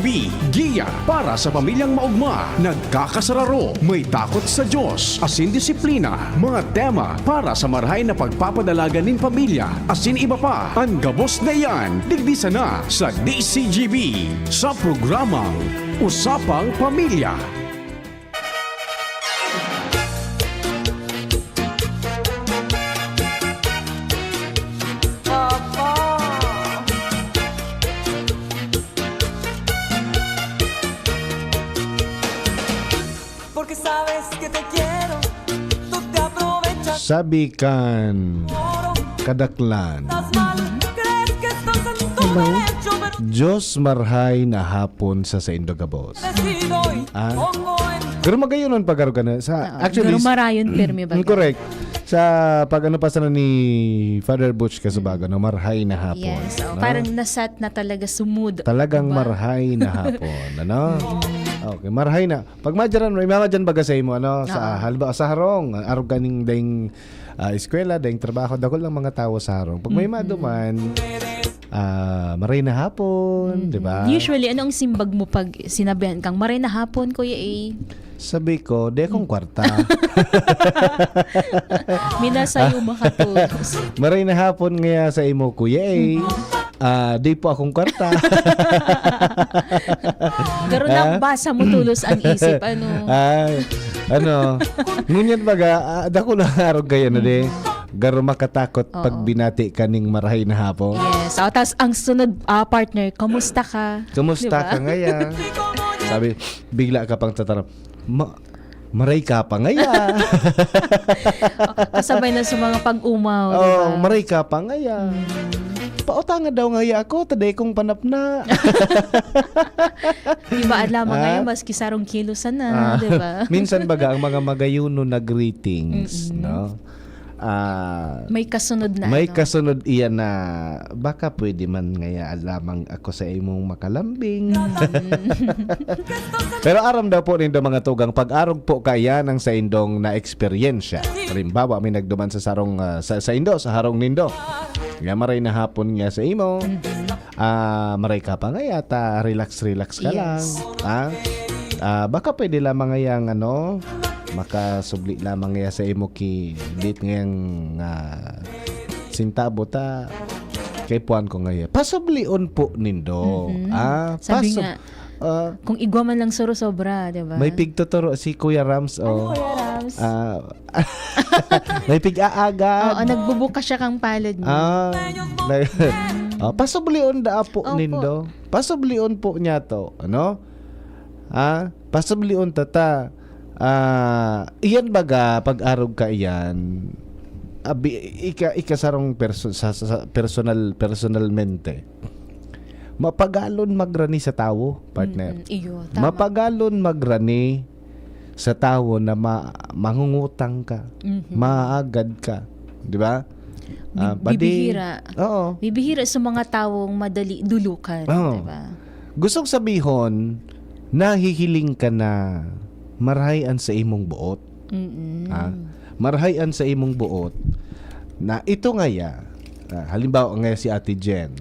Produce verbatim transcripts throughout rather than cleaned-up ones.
P, giya para sa pamilyang maogma, nagkakasararo, may takot sa Diyos, asin disiplina, mga tema para sa marahay na pagpapadalagan nin pamilya, asin iba pa. An gabos na iyan, digdi sana sa D C G B, sa programang Usapang Pamilya. Porque sabes que te quiero, tú te aprovechas. Sabi kan kadaklan, Estás mal, crees que estás en tu Hello? derecho, pero Diyos marhay na hapon sa saindo gabos. decido y Ah? pongo en Pero magayon man pag-aruga na. Sa, Oo, actually, pero marayon, pirmi baga. Correct. Sa pag-ano pa sana ni Father Butch Kasubago, Mm. no, marhay na hapon, Yes, oo. no? Parang nasat na talaga sumud. Talagang Diba? marhay na hapon, ano? Mm. Okay, marhay na. Pag madyaran, may mama dyan baga sa imo, ano? Sa, Oo. halimbawa, sa harong, arog kaning daing, ah, eskwela, daing trabaho, dakul lang mga tawo sa harong. Pag may Mm-mm. maduman, ah, maray na hapon, Mm-mm. di ba? Usually, ano ang simbag mo pag sinabihan kang, "Maray na hapon, Kuya A"? Sabi ko, "Di akong Mm. kwarta." Minasayo makatulos. "Maray na hapon ngaya sa imo, Kuya A." Mm. Ah, di po akong kwarta. Pero Ah? nabasa mo tulos ang isip, ano? Ay, ano, ngunyan baga, ah, dakul lang arog kayo na di. Mm. Garo makatakot pag Oo. binati ka ning marahay na hapon. Yes. Oh, tas ang sunod, ah, partner, "Kumusta ka?" "Kumusta Di ba? ka ngaya?" Sabi, bigla ka pang tatarap, "Ma-, maray ka pa ngaya." Kasabay na sa mga pag-umaw, di Oh, ba? "Maray ka pa ngaya." Mm. "Pautanga daw ngaya ako, taday kong panapna." Iba lamang Ah. ngayon, maski sarong kilo sana, Ah, di ba? minsan baga ang mga magayuno na greetings, Mm-mm. no? Ah, May kasunod na may ano. kasunod iyan na, "Baka pwede man ngaya lamang ako sa imong makalambing." Mm. Pero aram daw po nindo, mga tugang, pag-arog po kaiyan ang saindong na-eksperyensya. Halimbawa, may nagduman sa sarong, ah, sa, saindo, sa harong nindo. Nga maray na hapon nga sa imo. Mm. Ah, maray ka pa nga yata, relax-relax ka lang. Yes. Ah? Ah, baka pwede lamang ngayang, ano, makasubli lamang ngaya sa imo ki, dit ngayang, ah, sintabo ta, kay puan ko ngaya. Pasublion po nindo. Mhm. Ah, Sabi pasub-, nga, ah, kung igwa man lang suro, sobra, di ba? May pigtuturo si Kuya Rams, Ano, oh. Kuya Rams? Ah, may pig-aagad. Oo, nagbubuka siya kang palad niya. Ah, na-, oh, pasublion da po Opo. nindo. Pasublion po niya to, ano? Ah, pasublion ta ta. Ah, iyan baga, pag-arog ka iyan, abi, ika-, ikasarong perso-, sa, sa, sa personal, personalmente. Mapagalon magrani sa tawo, partner. Mm-mm, iyo, tama. Mapagalon magrani sa tawo na ma-, mangungutang ka, Mhm. maagad ka, di ba? Ah, Bi-, pati bibihira. Oo. Bibihira sa mga tawong madali dulukan, Oo. di ba? Gustong sabihon, nahihiling ka na marahay an sa imong buot. Mm-mm. Ah, marahay an sa imong buot na ito ngaya, ah, halimbawa ngaya si Ate Jen.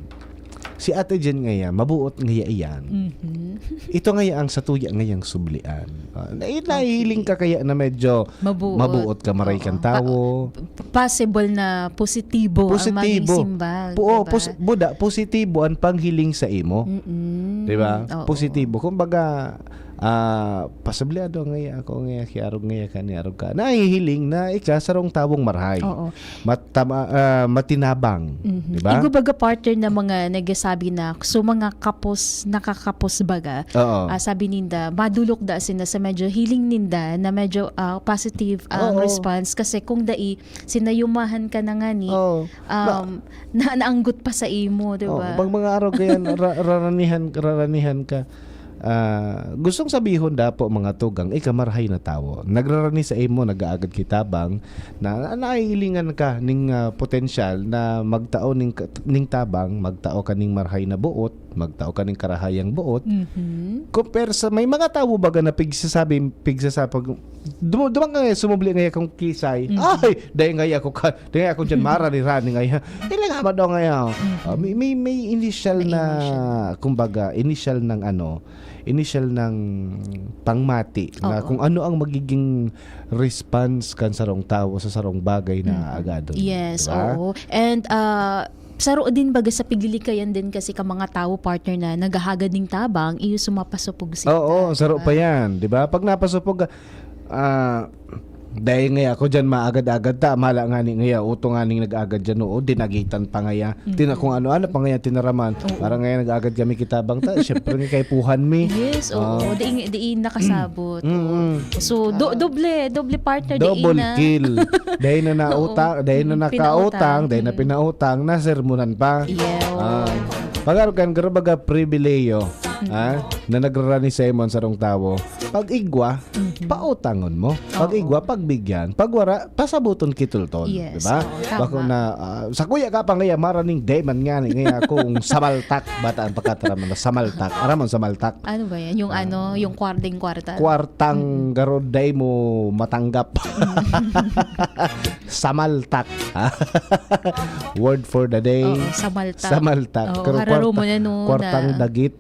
Si Ate Jen ngaya, mabuot ngaya iyan. Mhm. Ito ngaya ang satuya ngayang sublian. Ah, na-, Okay. nahihiling ka kaya na medyo Mabuot. mabuot ka, maray Oo. kang Pa-, tawo. p-, possible na positibo ang maging Positibo. simbag, Po-, di ba? pos-, buda, positibo ang panghiling sa imo. Mm-mm. Di ba? Oo. Positibo. Kumbaga, ah, pasubliado ngaya ako, ngaya kiarog, ngaya ka, niarog ka. Nahihiling na ika sarong tawong marahay. Oo. Matama-, ah, matinabang, Mhm. di ba? Igo baga partner na mga nagsasabi na, so, mga kapos, nakakapos baga. Oo. Ah, sabi ninda, madulok da sina sa medyo healing ninda na medyo, ah, positive ang Oo. response. Kasi kung dai, sinayumahan ka na ngani, Oo. um, Ma- na, naanggot pa sa imo, di Oo, ba? pag mga araw kayan, ra-, raranihan, raranihan ka. Ah, gustong sabihon dapo, mga tugang, ika marahay na tawo. Nagrarani sa imo, nag-aagad ki tabang, na, na naiilingan ka ning, ah, potensyal na magtao ning ka-, ning tabang, magtao ka ning marahay na buot, magtao ka ning karahayang buot. Mhm. Compare sa may mga tawo baga na pigsasabi, pigsasabi, pag, dum-, duman ka ngayon, sumubli ngayon akong kisay. Mhm. Ay, dahil ngayon ako ka, dahil ako dyan, marani-rani ngayon. Ilang haba daw ngayon. Mhm. Ah, may, may, may initial May na, initial. kumbaga, initial ng ano, initial ng pangmati na Oo. kung ano ang magiging response kan sarong tawo sa sarong bagay na Mm. agadon. Yes, Diba? oo. And, ah, saro din baga sa piglilikayan din kasi ka mga tawo, partner, na naghahagad ning tabang, iyo sumapasupog sinda, Oo, saro diba? pa yan, di ba? Pag napasupog, ah, dahil nga ako dyan, maagad-agad ta, mala nga ni nga, uto nga ning nag-agad dyan, oo, dinagitan pa nga ya. Tina-, Mm. kung ano-ano pa nga ya tinaraman. Oo. Parang ngayon nag-agad kami ki tabang ta, syempre nga kaipuhan mi. Yes, oo. Ah. Di, di nakasabot. Mm, Oo. mm. So, do-, Ah. doble, doble partner, di Double na. kill. Dahil na Oo. nautang, dahil na Mm, nakautang, pinautang. dahil na Mm. pinautang, nasermonan pa. Yeah. Ah. Pag-arugan, grabe ka pribileyo, Mm. ah, na nagrarani sa imo ang sarong tawo. Pag igwa, Mhm. pautangon mo. Pag Oo. igwa, pagbigyan. Pag wara, pasabuton kitulton. Yes, Diba? oo, tama. Bako na, ah, sa kuya ka pa ngaya, maraning deman nga ni, ngaya akong samaltak. Bata ang pagkataraman na samaltak. Aram mo ang samaltak? Ano ba yan? Yung Ah. ano, yung kwardeng kwarta. Kwartang Mm. garod, dai mo matanggap. Samaltak. Word for the day. Oo, samaltak. Samaltak. Oo, Pero hararo kwarta-, mo na, no, kwartang na dagit.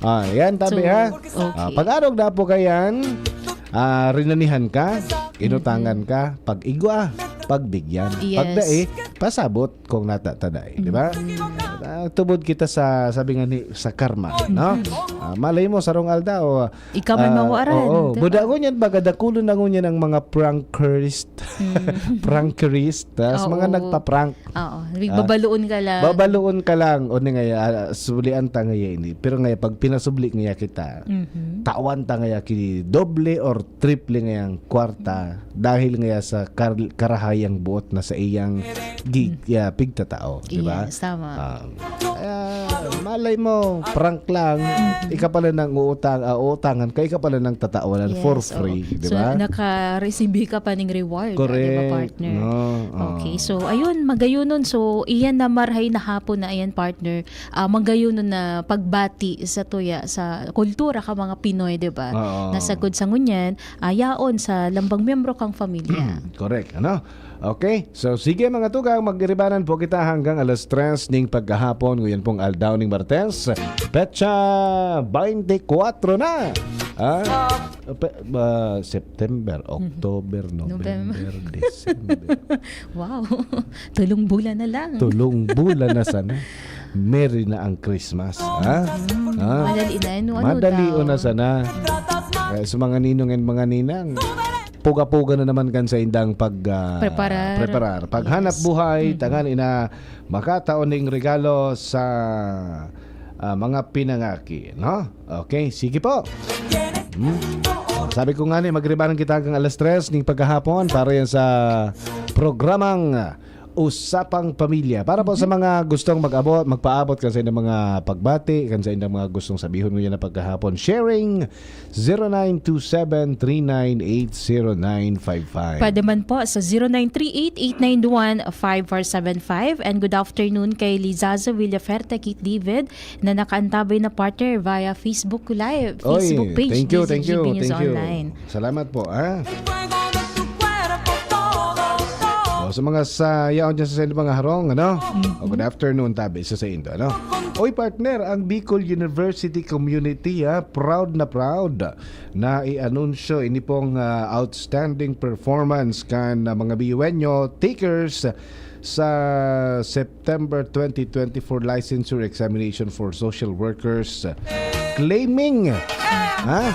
Ah, yan, tabi, So, ha? okay. Ah, pag-arog na po kayan, ah, rinanihan ka, inutangan Mm-mm. ka, pag igwa, pagbigyan. Yes. Pag dai, pasabot kung nata ta dai, di ba? Mm-mm. Ah, tubod kita sa, sabi nga ni, sa karma, no? Mm-mm. Ah, malay mo, sarong aldaw, Ikaw man ah, mawaran, oo. di ba? Buda ngunyan, baga dakulon na ngunyan ang mga prankerist. Mm. Prankerist, tas mga Oo. nagpa-prank. Oo. Ah, Babaloon ka lang. babaloon ka lang. O ni ngaya, ah, sulian ta ngaya ini. Pero ngaya, pag pinasubli ngaya kita, Mhm. tawan ta ngaya ki doble or triple ngayang kwarta dahil ngaya sa kar-, karahayang buot na sa iyang gi-, Mm. ya, pigtatao, di ba? Yes, tama. Ah, ah, malay mo, prank lang, Mhm. ika pala nang uutang, ah, uutangan ka, ika pala nang tatawanan for Yes, oo. free, di So, ba? naka-receive ka pa ning reward, ah, di ba, Correct. partner? No, oo. Okay, so, ayun, magayonon. So, iyan na marhay na hapon na, ayan, partner. Ah, magayonon na pagbati sa tuya, sa kultura ka mga Pinoy, di ba? Oo. Nasagod sa ngunyan, ah, yaon sa lambang miyembro kang pamilya. Correct, ano? Okay, so sige mga tugang, magiribanan po kita hanggang alas tres ning pagkahapon. Ngayon pong aldaw ning Martes, petsa twenty-four na. Ah, pe-, ah, September, Mhm. October, November. November, December. Wow, tulong bulan na lang. Tulong bulan na sana. Merry na ang Christmas, ha? Mm, Ha? madali na, no? Ano Madali daw? na sana. Kaya sa mga ninong and mga ninang, puga-puga na naman kan sa indang pag, ah, Preparar. preparar. Paghanap Yes. buhay, Mhm. tangan ina makataon ning regalo sa, ah, mga pinangaki, no? Okay, sige po. Hmm. Oh, sabi ko nga ni, magribanan kita hanggang alas tres ning pagkahapon para yan sa programang Usapang Pamilya. Para po sa Mhm. mga gustong mag-abot, magpaabot kan sa inyong mga pagbati, kan sa inyong mga gustong sabihon ngayon na pagkahapon, sharing, zero nine two seven three nine eight zero nine five five. Pwede man po sa zero nine three eight eight nine one five four seven five. And good afternoon kay Lizazo Villaferte, Kit David, na nakaantabay na, partner, via Facebook Live, Oy, Facebook page, thank you, D Z G B thank you, News thank you. Online. Salamat po, ha? Oh, sa mga sa yaon dyan sa, sa mga harong, ano? Mhm. Oh, good afternoon, tabi sa, sa indo, ano? Oy, partner, ang Bicol University Community, ha, proud na proud na i-anunsyo ini pong, ah, outstanding performance kan, ah, mga B U N O takers sa September twenty twenty-four Licensure Examination for Social Workers, claiming, ha?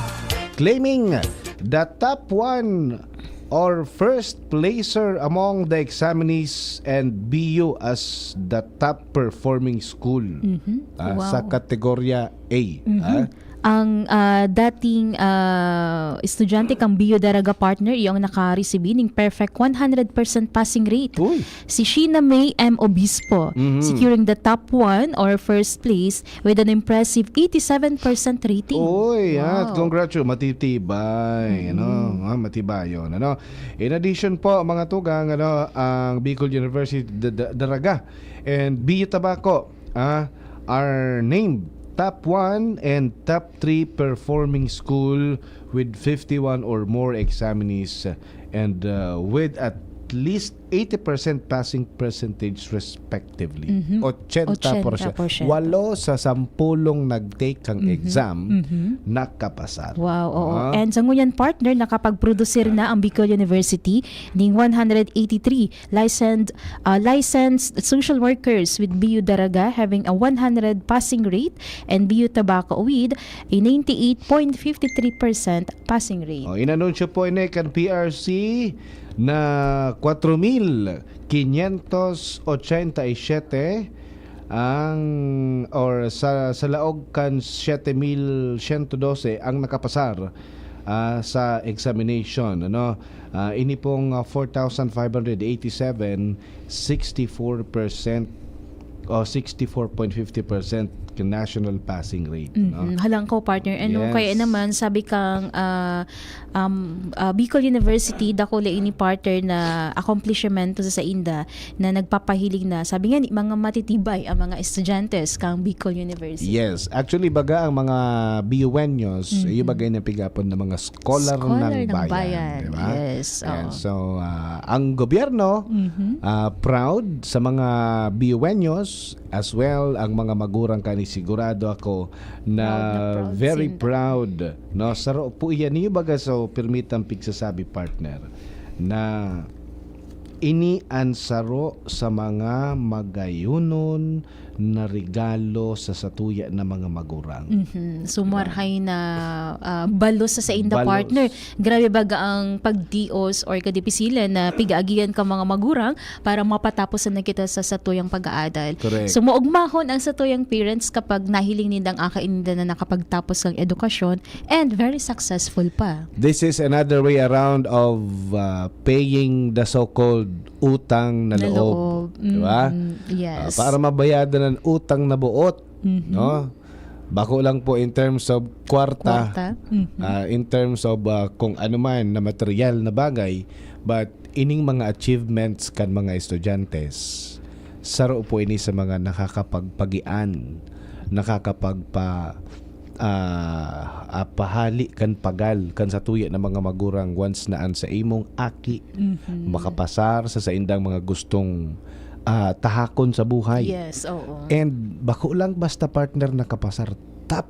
Claiming the top one or first placer among the examinees and B U as the top performing school, Mhm. ah, sa Wow. kategorya A, Mhm. ah. ang, ah, dating, ah, estudyante kang B U Daraga, partner, iyo ang nakaresibi ning perfect one hundred percent passing rate. Uy. Si Sheena May M Obispo, Mhm. securing the top one or first place with an impressive eighty-seven percent rating. Uy, at Wow. congratulations. Matitibay, Mhm. no? Ah, matibay yun, ano? In addition po, mga tugang, ano, ang Bicol University, D-, D-, Daraga, and B U Tabaco, ah, are named top one and top three performing school with fifty-one or more examinees and, uh, with at least eighty percent passing percentage respectively. Mhm. Ochenta porsyento. Ochenta porsyento. Walo sa sampulong nag-take kang Mhm. exam, Mhm. nakapasar. Wow, oo. Ah. And sa ngunyan, partner, nakapag-produsir na ang Bicol University ning one hundred eighty-three licensed, uh, licensed social workers, with B U Daraga having a one hundred passing rate and B U Tabaco with a ninety-eight point fifty-three percent passing rate. Oh, inanunsyo po ini kan P R C na kwatro mil quinientos ochenta y siete ang, or sa, sa laog kan siyete mil siyento dose ang nakapasar, ah, sa examination, ano? Ah, ini pong, ah, four thousand five hundred eighty-seven, sixty-four percent o sixty-four point fifty percent national passing rate, no? Mhm. Halangkaw, partner. Ano Yes. kaya naman, sabi kang, ah, um, ah, Bicol University, dakula ini, partner, na accomplishment sa sainda na nagpapahiling na, sabi nga ni, mga matitibay ang mga estudyante kang Bicol University. Yes. Actually, baga ang mga B U N-yos, Mhm. yung bagay na pigapon ng mga scholar Scholar ng ng bayan, bayan. di ba? Yes, Ayan. oo. So, ah, ang gobyerno, Mhm. ah, proud sa mga B U N-yos, as well, ang mga magurang kani, sigurado ako na Proud na proud very sinda. proud, no? Saro po iyan. Yung baga, so, pirmitang pigsasabi, partner, na ini an saro sa mga magayunon na regalo sa satuya na mga magurang. Mhm. So, Diba? marhay na, ah, balos sa sainda, Balos. partner. Grabe baga ang pagdios or kadipisilan na pigaagihan ka mga magurang para mapatapos na kita sa satuyang pag-aadal. Correct. So, maugmahon ang satuyang parents kapag nahiling ninda ang aki ninda na nakapagtapos ng edukasyon and very successful pa. This is another way around of, uh, paying the so-called utang na Na loob. loob. Di ba? Mm, yes. Ah, para mabayadan ang utang na buot, Mhm. no? Bako lang po in terms of kwarta, Kwarta. Mhm. ah, in terms of, ah, kung ano man na material na bagay, but ining mga achievements kan mga estudyante, saro po ini sa mga nakakapagpagian, nakakapagpa-, ah, ah, pahali kan pagal kan satuya na mga magurang once na an sa imong aki Mhm. makapasar sa saindang mga gustong, ah, tahakon sa buhay. Yes, oo. And bako lang basta, partner, nakapasar, top.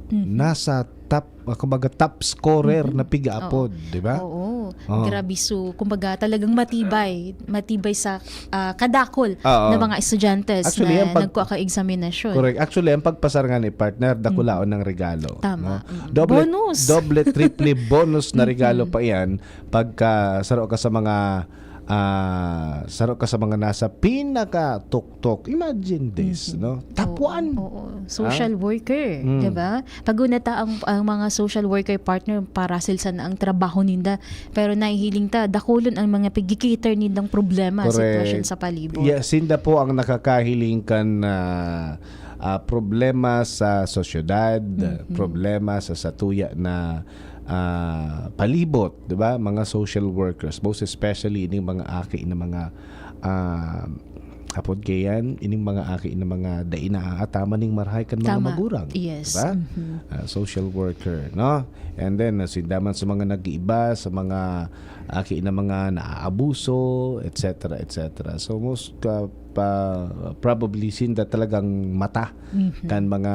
Mhm. Nasa top, ah, kumbaga, top scorer Mhm. na pigaapod, Oo. di ba? Oo. Oo. Grabe. So, kumbaga, talagang matibay. Matibay sa, ah, kadakol Oo. na mga estudyante Actually, na ang pag- nagkua ka eksaminasyon. Correct. Actually, ang pagpasar nga ni, partner, dakulaon Mhm. ng regalo, Tama. no? Mm. Doble, Bonus. doble, triple bonus na Mhm. regalo pa iyan pagka saro ka sa mga, ah, saro ka sa mga nasa pinakatuktok. Imagine this, Mhm. no? Top Oo, one. oo. Social Ha? worker, Mm. di ba? Pag una ta ang, ang mga social worker, partner, parasil sana ang trabaho ninda. Pero nahihiling ta, dakulon ang mga pigki-cater nindang problema, Correct. sitwasyon sa palibot. Yeah, sinda po ang nakakahiling kan, ah, ah, problema sa sosyedad, Mhm. problema sa satuya na, ah, palibot, di ba? Mga social workers, most especially ining mga aki na mga, ah, apod kaiyan, ining mga aki na mga dai naaataman ning marahay kan mga Tama. magurang, Yes. di ba? Mhm. Ah, social worker, no? And then, ah, sinda man sa mga nag-iiba, sa mga aki na mga naaabuso, et cetera, et cetera. So, most, ah, pa, probably sinda talagang mata Mhm. kan mga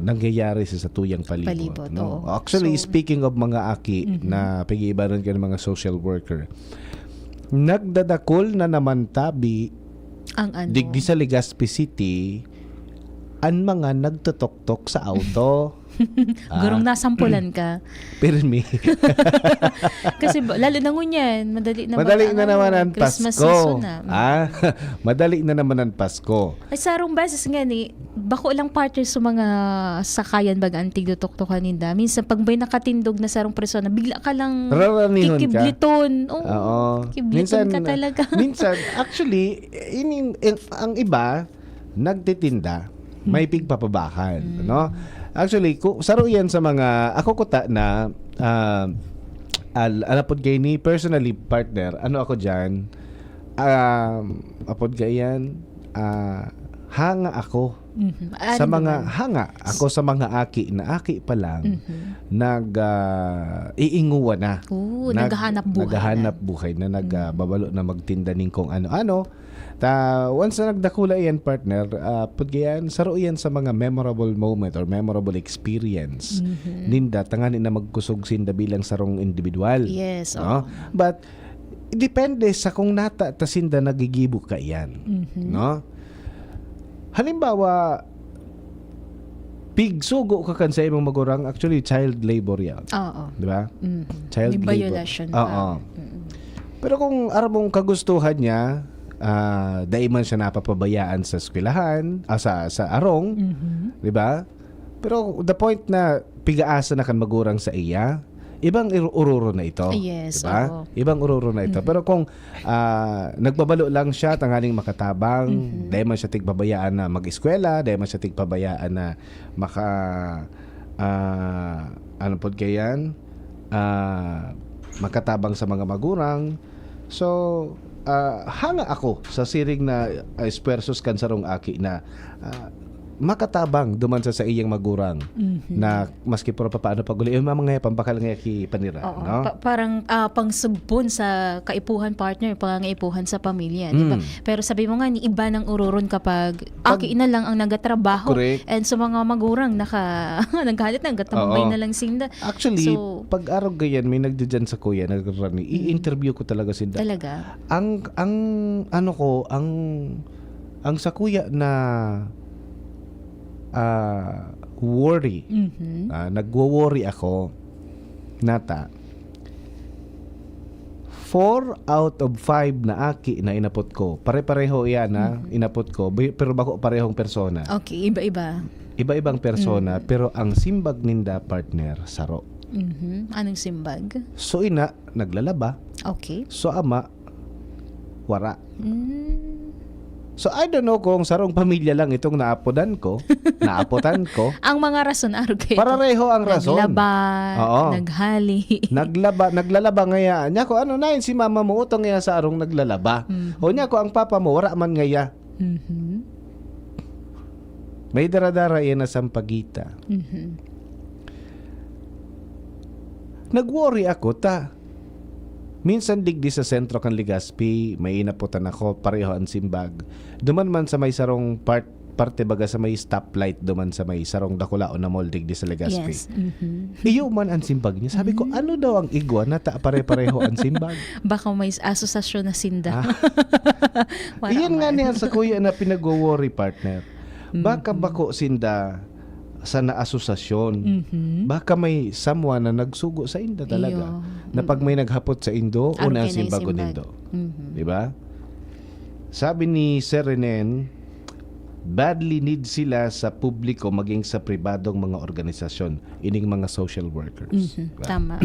nangyayari sa satuyang palibot, Palibot, no? oo. Actually, So, speaking of mga aki Mhm. na pag-iibaran kan mga social worker, nagdadakol na naman tabi Ang ano? digdi sa Legazpi City, an mga nagtotoktok sa auto. Ah. Gurong nasampulan ka. Pirmi. Kasi ba, lalo na ngunyan, madali na Madali mag-, na naman ano, ang Christmas Pasko. Season na. Mm. Ah, madali na naman ang Pasko. Ay, sarong beses nga ni, bako lang partner sa mga sakayan baga an tigtotoktokan ninda. Minsan, pag may nakatindog na sarong persona, bigla ka lang Raraniwan ka. kikibliton. Oo, Oo. kikibliton Minsan, ka talaga. minsan, actually, ining, ang, ang iba, nagtitinda, may Hmm. pigpapabahan, Hmm. no? Actually, ku-, saro yan sa mga, ako kuta na, ah, al-, alapod kay ni personally, partner, ano ako dyan? Um, apod kay yan, ah, hanga ako Mhm. sa Ano mga, naman? hanga ako sa mga aki na aki pa lang, Mhm. nag, ah, iinguwa na. Oo, Nag-, naghahanap buhay naghahanap na. buhay na, nag, ah, Mhm. babalo na magtinda ning kung ano-ano. Ta, once na nagdakula iyan, partner, ah, pud kaiyan, saro iyan sa mga memorable moment or memorable experience Mhm. ninda, tangani na magkusog sinda bilang sarong individual, Yes, no? oo. But, depende sa kung nata ta sinda nagigibo kaiyan, Mhm. no? Halimbawa, pigsugo ka kan sa imong magurang, actually, child labor yan. Oo. Di ba? Mhm. Child May labor. violation pa. Oo. Mm. Pero kung arog mong kagustuhan niya, ah, dai man siya napapabayaan sa eskwelahan, ah, sa, sa arong, Mhm. di ba? Pero the point na pigaasa na kan magurang sa iya, ibang ir-, ororo na ito, Yes, di ba? oo. Ibang ororo na ito. Mhm. Pero kung, ah, nagbabalo lang siya tanganing makatabang, Mhm. dai man siya tigpabayaan na mag-eskwela, dai man siya tigpabayaan na maka-, ah, ano pod kaiyan? Ah, makatabang sa mga magurang. So, ah, hanga ako sa siring na, ah, esfuerzos kan sarong aki na, ah, makatabang duman sa saiyang magurang Mhm. na maski puro papaano pag-uli, "Eh, mama, ngaya, pambakal ngaya ki panira," Oo, no? pa-, parang, ah, pangsugpon sa kaipuhan, partner, pangangaipuhan sa pamilya, di ba? Mm. Pero sabi mo nga, ni iba nang ororon kapag Pag aki na lang ang nagatrabaho. Correct. And sa mga magurang, naka-, naghahalat na, nagtatambay Oo. na lang sinda. Actually, So, pag arog kaiyan, may nagdidiyan sa kuya, nagrarani, Mm. i-interview ko talaga sinda. Talaga? Ang, ang, ano ko, ang, ang sa kuya na, ah, worry, Mhm. ah, nagwo-worry ako, nata, four out of five na aki na inapot ko, pare-pareho iyan, ha, Mhm. inapot ko, bi-, pero bako parehong persona. Okay, iba-iba. Iba-ibang persona, Mhm. pero ang simbag ninda, partner, saro. Mhm. Anong simbag? So, ina, naglalaba. Okay. So, ama, wara. Mm. So, I don't know kung sarong pamilya lang itong naapodan ko, naapotan ko. Ang mga rason, arog kayo. Parareho ang rason. Naglaba, Oo. naghali. Naglaba, naglalaba ngaya. Niya ko, "Ano na yun si mama mo? Utang ngaya sa arong naglalaba." Mhm. O niya ko, "Ang papa mo, wara man ngaya." Mhm. May daradara iyan na sampagita. Mhm. Nag-worry ako, ta. Minsan digdi sa sentro kan Legazpi, may inapotan ako, pareho an simbag. Duman man sa may sarong part, parte baga sa may stoplight, duman sa may sarong dakulaon na mall digdi sa Legazpi. Yes. Mhm. Iyo man an simbag niya. Sabi ko, Mm. "Ano daw ang igwa na ta pare-pareho an simbag?" Baka may asosasyon na sinda. Ah. Wala Iyan nga man. niya sa kuya na pinagwo-worry, partner. Baka Mm. bako sinda sa naasosasyon. Mhm. Baka may someone na nagsugo sa inda talaga. Iyo. Na pag Mm. may naghapot sa indo, Ano una ang kayo na simbagon simbag? nindo. Mhm. Di ba? Sabi ni Sir Renen, badly need sila sa publiko maging sa pribadong mga organisasyon, ining mga social workers. Mhm. Di ba? Tama.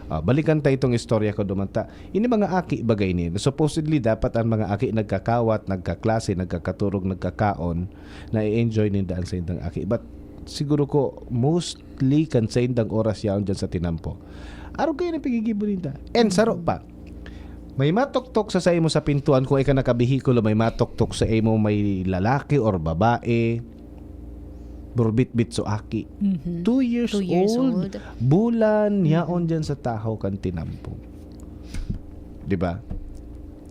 Ah, balikan ta itong istorya ko duman ta. Ini mga aki bagay ni, supposedly dapat ang mga aki nagkakawat, nagkaklase, nagkakaturog, nagkakaon, na-enjoy ninda ang saindang aki. But siguro ko, mostly kan saindang oras yaon dyan sa tinampo. Arog kayo na pigigibo ninda. And saro pa, may matuktok sa saimo sa pintuan kung ika nakabihikulo, may matuktok sa imo, may lalaki or babae, burbitbit so aki. Mhm. Two years Two years old. old. Bulan, Mhm. yaon dyan sa tahaw kan tinampo. Di ba?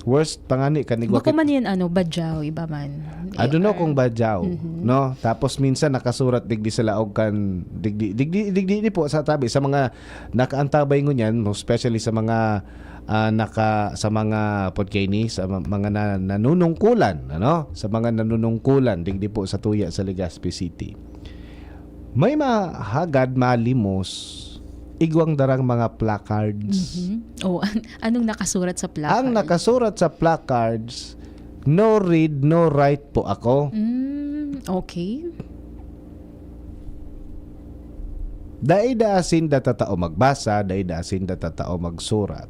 Worst pa ngani kan igwa Bako kit- man yan, ano, badyaw, iba man. I don't know Eh, kung badyaw, Mhm. no? Tapos minsan nakasurat digdi sa laog kan, digdi, digdi, digdi ni po sa tabi, sa mga nakaantabay ngunyan, especially sa mga, ah, naka, sa mga podkaini, sa ma-, mga na-, nanunungkulan, ano? Sa mga nanunungkulan, digdi po sa tuya sa Legazpi City. May mahagad, malimos, igwang darang mga placards. Mhm. Oh, an-, anong nakasurat sa placard? Ang nakasurat sa placards, "No read, no write po ako." Mm, okay. Dai da sinda tatao magbasa, dai da sinda tatao magsurat.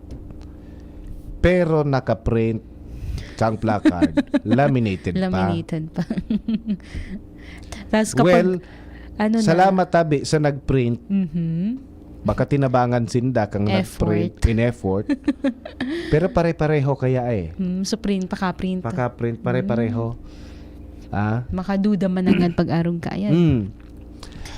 Pero nakaprint kang placard, laminated pa. Laminated pa. Tas kapag, Well, ano na, salamat tabi sa nagprint. Mhm. Baka tinabangan sinda kang Effort. nagprint in effort. Pero pare-pareho kaya eh. Hmm, so print, pakaprint. Pakaprint, pare-pareho. Hmm. Ah? Makaduda man nangan pag-arog ka yan. Hmm.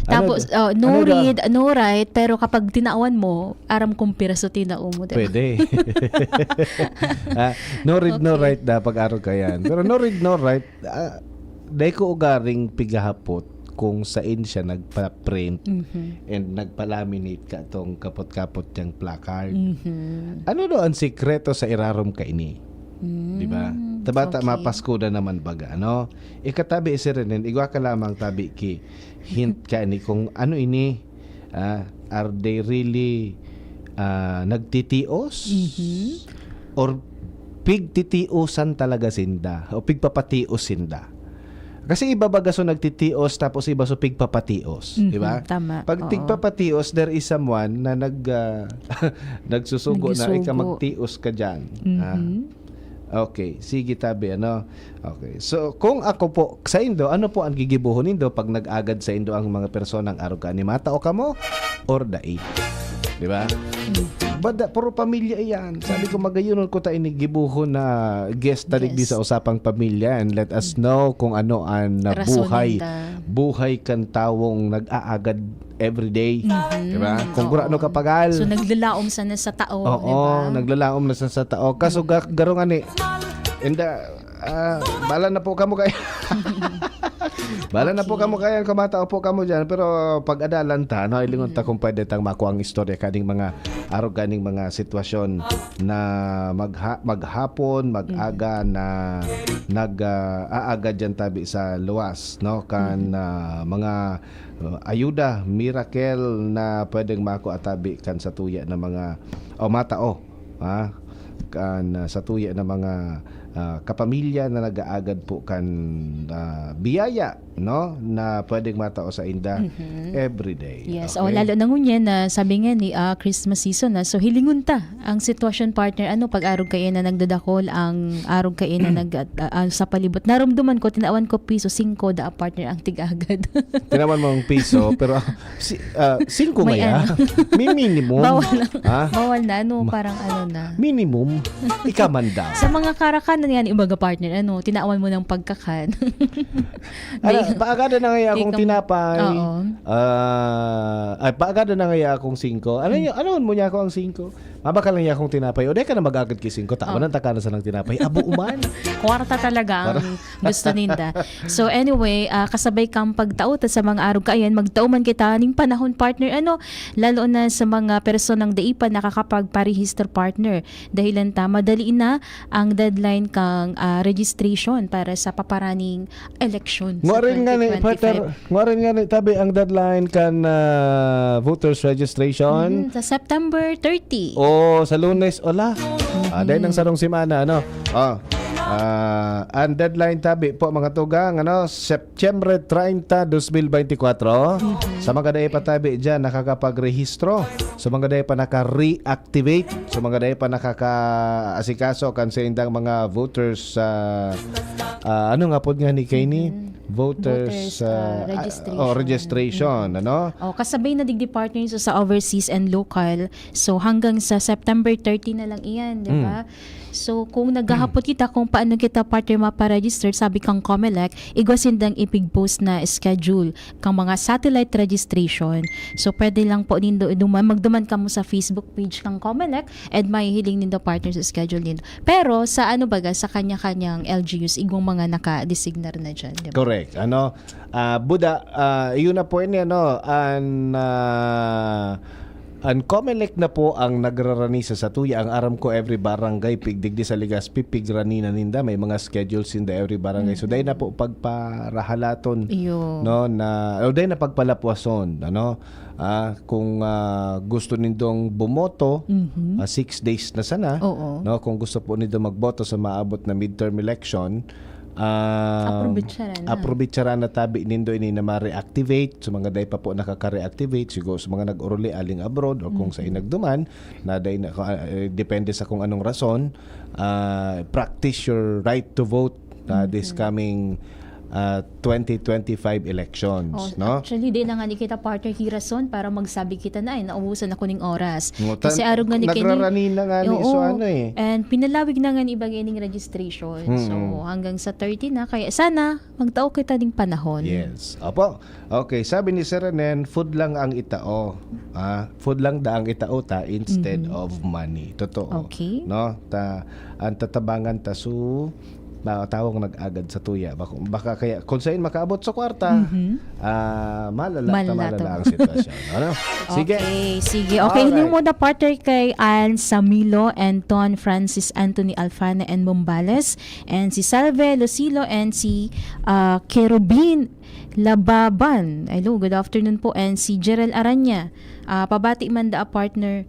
Tapos, Ano da-, oh, no ano da- read, no write, pero kapag tinawan mo, aram kung piraso tinao mo, di ba? Pwede. Ah, no read, no Okay. write da pag-arog ka yan. Pero no read, no write, ah, dai ko ugaring pigahapot kung sain siya nagpa-print Mhm. and nagpa-laminate ka tong kapot-kapot niyang placard. Mhm. Ano daw ang sikreto sa irarom kaini? Mm, Di ba? Tabata okay. mapaskuda naman baga, ano? Ikatabi si Renen, igwa ka lamang tabi ki hint ka ni kung ano ini, ah, are they really, ah, nagtitios? Mhm. Or pigtitiosan talaga sinda? O pigpapatios sinda? Kasi iba baga so nagtitios, tapos iba so pigpapatios, di ba? Mhm, tama. Pag Oo. tigpapatios, there is someone na nag, ah, nagsusugo na ika Nagsusugo. magtios ka dyan. Mhm. Ah. Okay, sige tabi, ano? Okay. So, kung ako po, saindo, ano po ang gigibohon nindo pag nag-agad saindo ang mga personang arog ka ni matao kamo or dai? Di ba? Bada, puro pamilya iyan. Sabi ko, magayonon ko ta ini gibohon na guest ta digdi Yes. sa usapang pamilya and let us know kung ano ang, uh, Rason buhay, ninda. buhay kan tawong nag-aagad everyday. Mhm. Di ba? Kung Oo. gurano kapagal. So, naglalaom sana sa tao, Oo, di ba? naglalaom na sa, sa tao. Kaso ga-, garo nga ni, inda, ah, bala na po kamo kaya. Bala na po Okay. kamo kaya, kumatao po kamo dyan. Pero pag-adalan ta, no, ilingon ta Mm. kung pwede tang makuha ang istorya kaning mga arog kaning mga sitwasyon na magha-, maghapon, mag-aga Mm. na nag, ah, aaga dyan tabi sa luwas, no? Kan, Mm. ah, mga, ah, ayuda, miracle na pwedeng makuha tabi kan satuya na mga, o matao, ha? Kan, ah, satuya na mga, ah, kapamilya na nag-aagad po kan, ah, biyaya, no? Na pwedeng matao sa inda Mhm. everyday. Yes. Okay? O, lalo na ngunyan na sabi nga ni, ah, Christmas season na. So, hilingon ta ang sitwasyon, partner. Ano, pag-arog kayo na nagdadakol, ang arog kayo na nag-, ah, ah, sa palibot. Narumduman ko, tinawan ko piso, singko, da, partner, ang tig-agad. Tinawan mo ang piso, pero, ah, si, ah, singko May ngaya? ano. May minimum. Bawal na. Ha? Bawal na, ano, Ma-, parang ano na. minimum. Ika man daw. Sa mga karakan na yan, ibaga, partner, ano, tinawan mo ng pagkakan. Ala, May paagada na ngaya akong Ikaw tinapay. Oo. Ah, ay, paagada na ngaya akong singko. Ano Hmm. yun? Ano mo niya ako ang singko? Mabakal lang niya akong tinapay. O, di ka na mag-agad kay singko. Tawan Oh. ang takanan sa nang tinapay. Abo man. Kwarta talaga ang Kwarta. gusto ninda. So, anyway, ah, kasabay kang pagtao ta sa mga arog kaayan, magtao man kita ning panahon, partner, ano, lalo na sa mga personang dai pa nakakapagparehistro, partner. Dahilan ta, madali na ang deadline kang, ah, registration para sa paparaning eleksyon sa Ngwa rin nga ni, twenty twenty-five. Peter, ngwa rin nga ni, tabi ang deadline kan, ah, voters registration. Mhm, sa September thirty. O, sa Lunes, ola. Mhm. Ah, dahil ng sarong semana, ano? Ah, ah, ang deadline tabi po, mga tugang, ano, September treinta, dos mil beintikwatro. Mhm. Sa mga dai pa tabi dyan, nakakapagrehistro. Sa mga dai pa naka-reactivate. Sa mga dai pa nakaka-asikaso kan saindang mga voters, ah, ah, ano nga pod nga ni kaini? Mhm. Voters, voters, ah, ah, registration. Oh, registration, ano? Oh, kasabay na digdi, partner, sa, sa overseas and local. So, hanggang sa September thirty na lang iyan, di ba? Mm. So, kung naghahapot kita kung paano kita, partner, maparegister, sabi kang Comelec, igwa sindang ipigpost na schedule kang mga satellite registration. So, pwede lang po nindo iduman, magduman kamo sa Facebook page kang Comelec and mahihiling nindo, partner, sa schedule nindo. Pero sa ano baga, sa kanya-kanyang L G Us, igwang mga naka-designar na dyan, di ba? Correct. Ano, ah, Buda, ah, yun na po yun, ano, an, ah, an Comelec na po ang nagrarani sa satuya. Ang aram ko, every barangay, pig, digdi sa Legazpi, pigrani na ninda. May mga schedules sinda every barangay. So, dahil na po pagparahalaton, iyo, no, na, o dahil na pagpalapwason, ano, ah, kung, ah, gusto nindong bumoto, mhm, ah, six days na sana, oo, no, kung gusto po nindo magboto sa maabot na midterm election, ah, aprovechara na, aprovechara na tabi nindo ini na ma-reactivate. So, mga dai pa po nakaka-reactivate, siguro sa mga nag-oruli aling abroad or kung, mhm, sa inagduman, na dai na, ah, eh, depende sa kung anong rason, ah, practice your right to vote, ah, this, mhm, coming, ah, twenty twenty-five elections, oh, no? Actually, di na nga ni kita, partner, ki rason para magsabi kita na, "Ay, naubusan ako ning oras." Ngo, tan-, kasi arog nga ni kini, nagrarani na nga ni, oo, so ano eh. And pinalawig na nga ni iba ining registration. So, mm-mm, hanggang sa thirty na. Kaya sana, magtao kita ning panahon. Yes. Opo. Okay, sabi ni Sir Renen, "Food lang ang itao." Ah, food lang da ang itao ta instead, mhm, of money. Totoo. Okay. No? Ta, ang tatabangan ta su, na tawong nag-agad sa tuya. Baka, baka kaya, kung saan makaabot sa kwarta, mhm, ah, malala, malala ta, malala to, ang sitwasyon. Ano? Sige. Okay, sige. Okay, alright. Hiling mo na, partner, kay Ann Samilo, Anton, Francis, Anthony, Alfana, and Mombales, and si Salve Lucilo, and si, ah, Kerubin Lababan. Hello, good afternoon po. And si Jerel Aranya, ah, pabati man da, partner,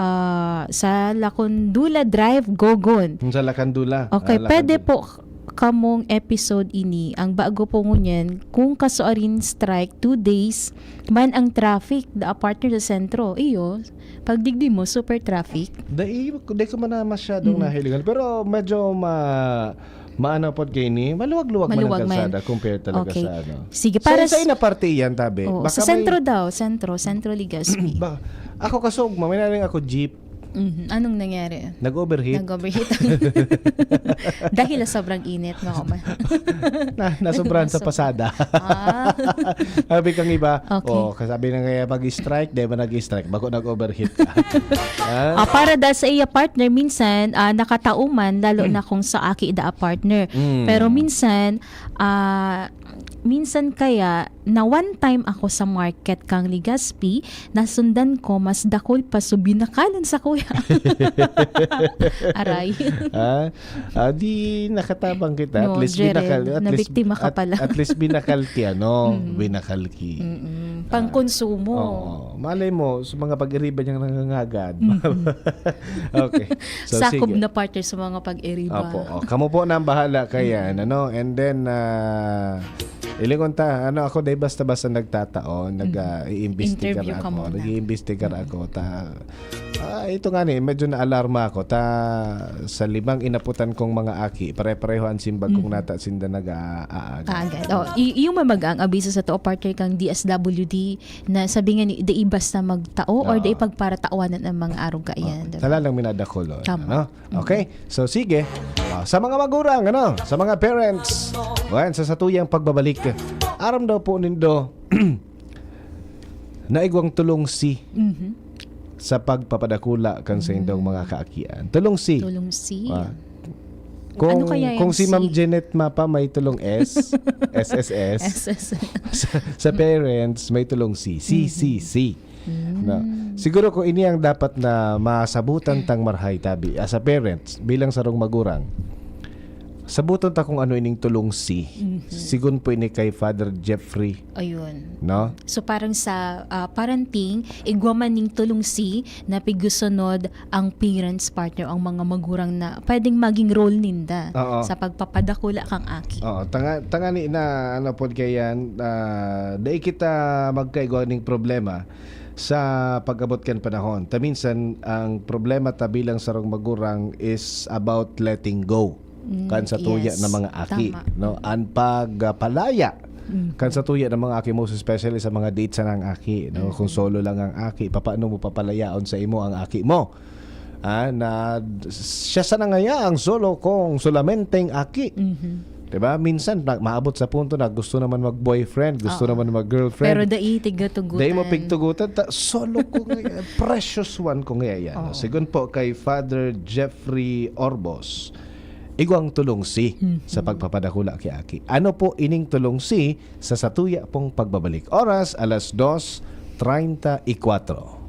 ah, sa Lakondula Drive, Gogon. Sa Lakandula. Okay, ah, pwede Lakandula po k-, kamong episode ini. Ang bago po ngunyan, kung kasuarin strike, two days man ang traffic, da, partner, sa sentro. Iyo, pag digdi mo, super traffic. Dai, dai ko man na masyadong, mm, nahilingan. Pero medyo ma-, maano pod kaini, maluwag-luwag man ang, maluwag man, kalsada compare talaga, okay, sa ano. Sige, sa, para sa s-, ina parte iyan, tabi. Oo, baka sa may sentro daw, sentro, Centro Legazpi. Ba, ako kasugma, may naring ako jeep. Mhm. Anong nangyari? Nag-overheat. Nag-overheat. Dahil sa sobrang init, no? Na, nasobrahan sa pasada. Ah. Sabi kang iba, okay, oh, kasabi na kaya mag-strike, di ba nag-strike? Bako nag-overheat ka. Ah? Ah, para da sa iya partner, minsan, ah, nakatao man, lalo na kung sa aki da partner. Mm. Pero minsan, ah, minsan kaya, na one time ako sa market kang Legazpi, nasundan ko, mas dakul pa so binakalan sa kuya. Aray. Ah, ah, di nakatabang kita. No, at least Jeren, binakal, at least, nabiktima ka at, pala, at least binakal ki, ano, mm, binakal ki. Mm-mm. Ah, pangkonsumo. Oo. Malay mo, sa mga pag-iriba niyang nangangagad. Mm-mm. Okay. So, sakob sige na, partner, sa mga pag-iriba. Opo. Oh, kamo po na ang bahala kaya, mm, ano? And then, ah, ilingon ta, ano, ako, dahil basta-basta nagtatao, nag, mm, ah, iimbestigar ako. Interview ka muna. Nag-iimbestigar, mm, ako. Ta, ah, ito nga ni, medyo naalarma ako. Ta, sa limang inaputan kong mga aki, pare-pareho ang simbag kong, mhm, nata sinda nag-aagad. Agad. Oh, i-, yung mamaga ang abiso sa tao, partner, kang D S W D, na sabi nga ni, dai basta magtao or, oo, dai pagparatawanan ang mga arog kaiyan, oo, di ba? Sala lang minadakol, oh, tama, ano? Mm. Okay? So, sige. Ah, sa mga magurang, ano? Sa mga parents, well, sa satuyang pagbabalik, aram daw po nindo, naigwang tulong si, mhm, sa pagpapadakula kan, mm, saindong mga kaakian. Tulong si. Tulong si. Ah. Kung, ano kaya kung yung si Ma'am si Jeanette Mapa may tulong S, S S S. S S S. Sa, sa parents, may tulong si. Si, mhm, si, si. Mm. Na, siguro kung ini ang dapat na masabutan tang marhay tabi, as a parent, bilang sarong magurang, sabuton ta kung ano ining tulong si. Mhm. Sigon po ini kay Father Jeffrey. Ayun. No? So, parang sa, ah, parenting, igwa man ning tulong si na pigusunod ang parents, partner, ang mga magurang na pwedeng maging role ninda, oo, sa pagpapadakula kang aki. Oo, tanga-, tangani na, ano pod kaiyan, ah, dai kita magkaigwa ning problema sa pag-abot kan panahon. Ta minsan, ang problema ta bilang sarong magurang is about letting go. Mm, kan sa tuya yes. na mga aki, Tama. no? An pagpalaya Mm. kan sa tuya ng mga aki, most especially sa mga date sa nang aki, no? Mm. Kung solo lang ang aki, papaano mo papalayaon sa imo ang aki mo? Ah, na siya sana ngaya ang solo kung solamenteng aki. Mhm. Diba? Minsan, na, maabot sa punto na gusto naman mag-boyfriend, gusto Oo. naman mag-girlfriend. Pero dai, tigatugutan. Dai mo pigtugutan, ta, solo ko ngayon. Precious one ko ngayon. Oo. Sigun po kay Father Jeffrey Orbos, igwang tulong si Mhm. sa pagpapadakula ki aki. Ano po ining tulong si sa satuya pong pagbabalik? Oras, alas dos treinta y cuatro.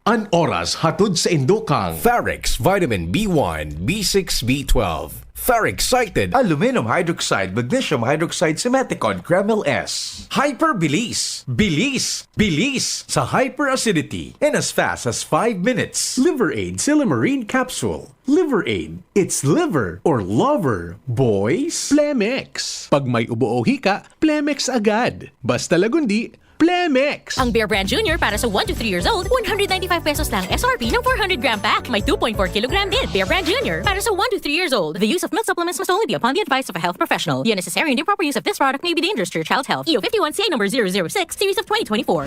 An oras hatod sa indokang Ferrex Vitamin B one, B six, B twelve. Ferrex Cited. Aluminum hydroxide, magnesium hydroxide, Simeticon, Kremil S. Hyperbilis. Bilis. Bilis. Sa hyperacidity. In as fast as five minutes. Liver Aid Silymarin Capsule. Liver Aid. It's liver or lover, boys. Plemex. Pag may ubo o hika, Plemex agad. Basta lagundi, Plemex! Ang Bear Brand Junior para sa one to three years old, one hundred ninety-five pesos lang S R P ng four hundred gram pack. May two point four kilogram din. Bear Brand Junior para sa one to three years old. The use of milk supplements must only be upon the advice of a health professional. The unnecessary and improper use of this product may be dangerous to your child's health. E O fifty-one C A number zero zero six, series of twenty twenty-four.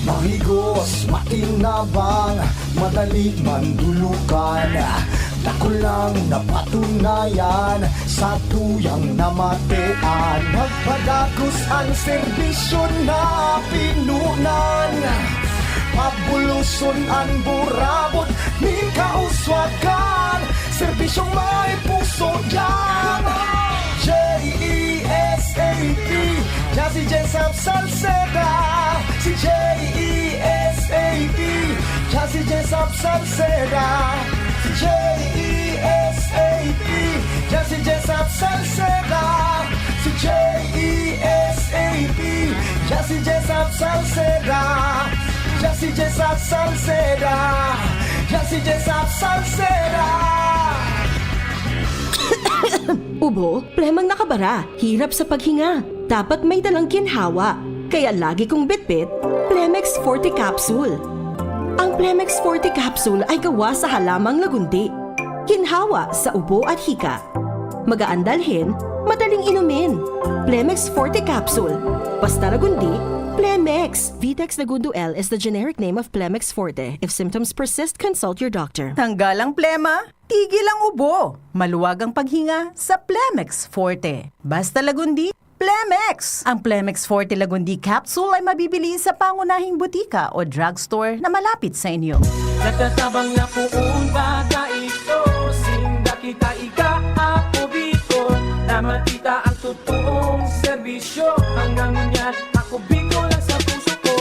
Mahigos, makinabang, madaling mandulukan. Dakulang napatunayan sa tuyang namatean. Nagpadagos an serbisyo na pinunan. Pabuloson an burabot nin kauswagan. Serbisyong may puso diyan. J E S A P, diyan si Jesap Salceda. Si J E S A P, diyan si Jesap Salceda. Si J E S A P, diyan si Jesap Salceda. Si J E S A P, diyan si Jesap Salceda. Diyan si Jesap Salceda. Diyan si Jesap Salceda. Ubo, plemang nakabara, hirap sa paghinga. Dapat may dalang ginhawa. Kaya lagi kong bitbit, Plemex Forte Capsule. Ang Plemex Forte Capsule ay gawa sa halamang lagundi. Ginhawa sa ubo at hika. Magaan dalhin, madaling inumin. Plemex Forte Capsule. Basta lagundi, Plemex. Vitex Lagundo L is the generic name of Plemex Forte. If symptoms persist, consult your doctor. Tanggal ang plema, tigil ang ubo. Maluwag ang paghinga sa Plemex Forte. Basta lagundi, Plemex! Ang Plemex Forte Lagundi Capsule ay mabibili sa pangunahing butika o drugstore na malapit sa inyo. Natatabang na poon bata ito, sinda kita ika, Ako Bicol, na makita ang totoong serbisyo. Hanggang ngunyan, Ako Bicol ang sa puso ko.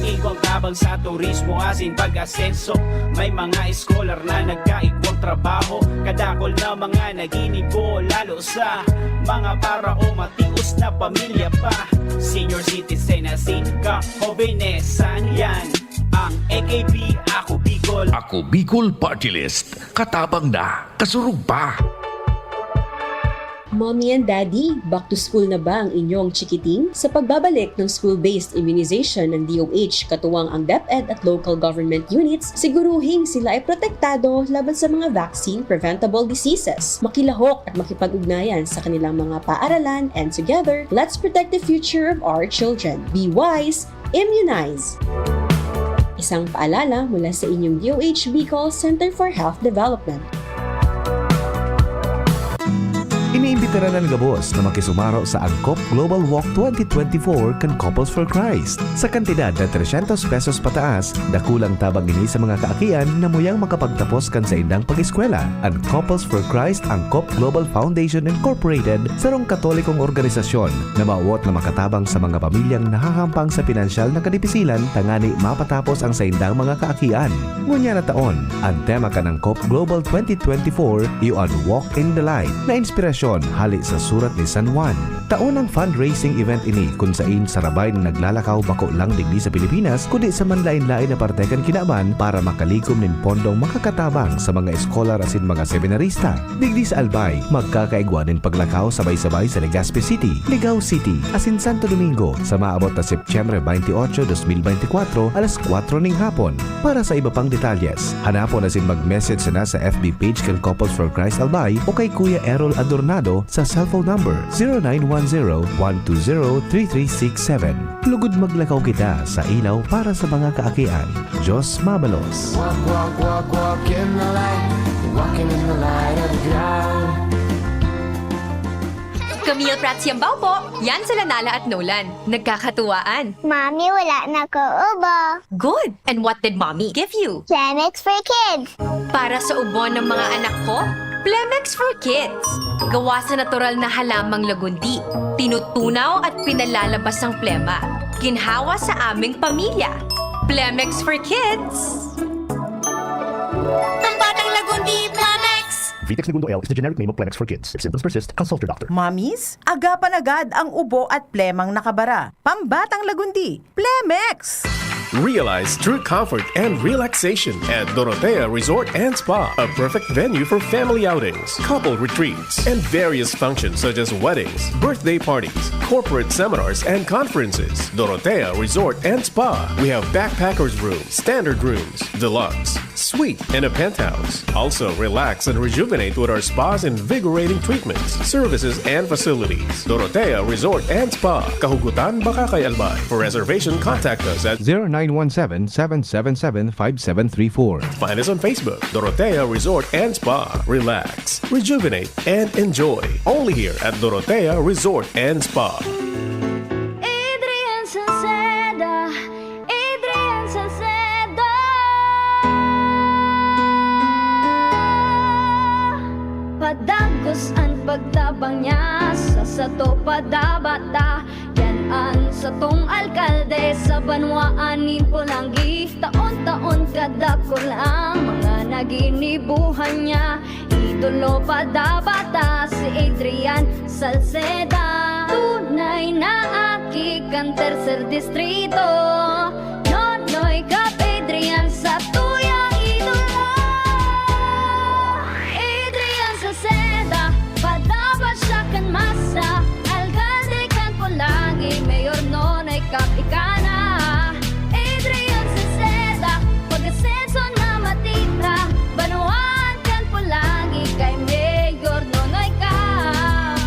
Igwang tabang sa turismo asin pag-asenso. May mga scholar na nagkaigwang trabaho. Kadakol na mga naginibo, lalo sa mga para o matios na pamilya pa. Senior citizen asin kahobenesan, yan ang A K P, Ako Bicol. Ako Bicol Party List, katabang na, kasurog pa. Mommy and Daddy, back to school na ba ang inyong chikiting? Sa pagbabalik ng school-based immunization ng D O H, katuwang ang DepEd at local government units, siguruhing sila ay protektado laban sa mga vaccine-preventable diseases. Makilahok at makipag-ugnayan sa kanilang mga paaralan, and together, let's protect the future of our children. Be wise, immunize! Isang paalala mula sa inyong D O H Bicol Center for Health Development. Iniimbitaran an gabos na makisumaro sa Angkop Global Walk twenty twenty-four kan Couples for Christ. Sa kantidad na tresyentos pesos pataas, dakulang tabang ini sa mga kaakian na muyang makapagtapos kan saindang pag-eskwela. An Couples for Christ Angkop Global Foundation Incorporated, sarong Katolikong organisasyon na mawot na makatabang sa mga pamilyang nahahampang sa pinansyal na kadipisilan tangani mapatapos ang saindang mga kaakian. Ngunyan na taon, an tema kan Angkop Global twenty twenty-four iyo an Walk in the Light, na inspirasyon Hale sa Surat ni San Juan. Taon ang fundraising event ini kun sain sarabay na naglalakaw bako lang digdi sa Pilipinas, kundi sa manlaen-laen na parte kan kinaban para makalikom nin pondong makakatabang sa mga eskolar asin mga seminarista. Digdi sa Albay, magkakaigwa nin paglakaw sabay-sabay sa Legazpi City, Ligao City, asin Santo Domingo sa maabot na Setyembre twenty-eight, twenty twenty-four, alas kwatro ning hapon. Para sa iba pang detalyes, hanapon asin mag-message sana sa F B page kan Couples for Christ Albay o kay Kuya Errol Adornado sa cellphone number zero nine one zero, one two zero, three three six seven. Lugod maglakaw kita sa ilaw para sa mga kaakian. Diyos mabalos. Walk, walk, walk, walk in the light. Walking in the light of God. Camille Prats Yambao po. Yan sila Nala at Nolan. Nagkakatuwaan. Mami, wala na ko ubo. Good. And what did Mommy give you? Plemex for Kids. Para sa ubo ng mga anak ko, Plemex for Kids. Gawa sa natural na halamang lagundi. Tinutunaw at pinalalabas ang plema. Ginhawa sa aming pamilya. Plemex for Kids. Ang batang lagundi, Plemex! Vitex Negundo L is the generic name of Plemex for Kids. If symptoms persist, consult your doctor. Mommies, agapan agad ang ubo at plemang nakabara. Pambatang lagundi, Plemex! Realize true comfort and relaxation at Dorotea Resort and Spa, a perfect venue for family outings, couple retreats, and various functions such as weddings, birthday parties, corporate seminars, and conferences. Dorotea Resort and Spa. We have backpackers room, standard rooms, deluxe, suite, and a penthouse. Also, relax and rejuvenate with our spa's invigorating treatments, services, and facilities. Dorotea Resort and Spa, Kahugutan, Bacacay, Albay. For reservation, contact us at zero nine one seven, seven seven seven, five seven three four. Find us on Facebook, Dorotea Resort and Spa. Relax, rejuvenate, and enjoy. Only here at Dorotea Resort and Spa. Adrian Salceda, Adrian Salcedo. Padagos an pagtabang niya sa sato padabata. Yan an satong alkalde sa banwaan nin Polangui. Taon-taon kadakul ang mga naginibuhan niya. Idolo padabata si Adrian Salceda. Tunay na aki kan Tercer Distrito. Nonoy Cap Adrian sa tuyang idolo. Adrian Salceda, padaba siya kan masa. Alkalde kan Polangui, Mayor Nonoy Cap ika na. Adrian Salceda, pag-asenso na matira. Banwaan kan Polangui kay Mayor Nonoy Cap.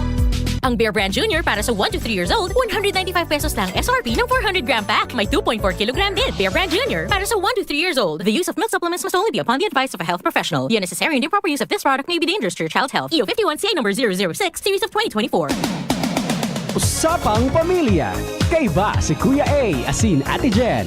Ang Bear Brand Junior para sa one to three years old, one hundred ninety-five pesos lang S R P ng four hundred gram pack. May two point four kilogram din. Bear Brand Junior para sa one to three years old. The use of milk supplements must only be upon the advice of a health professional. The unnecessary and improper use of this product may be dangerous to your child's health. E O fifty-one C A number zero zero six, series of twenty twenty-four. Usapang Pamilya. Kaiba si Kuya A asin Ate Jen.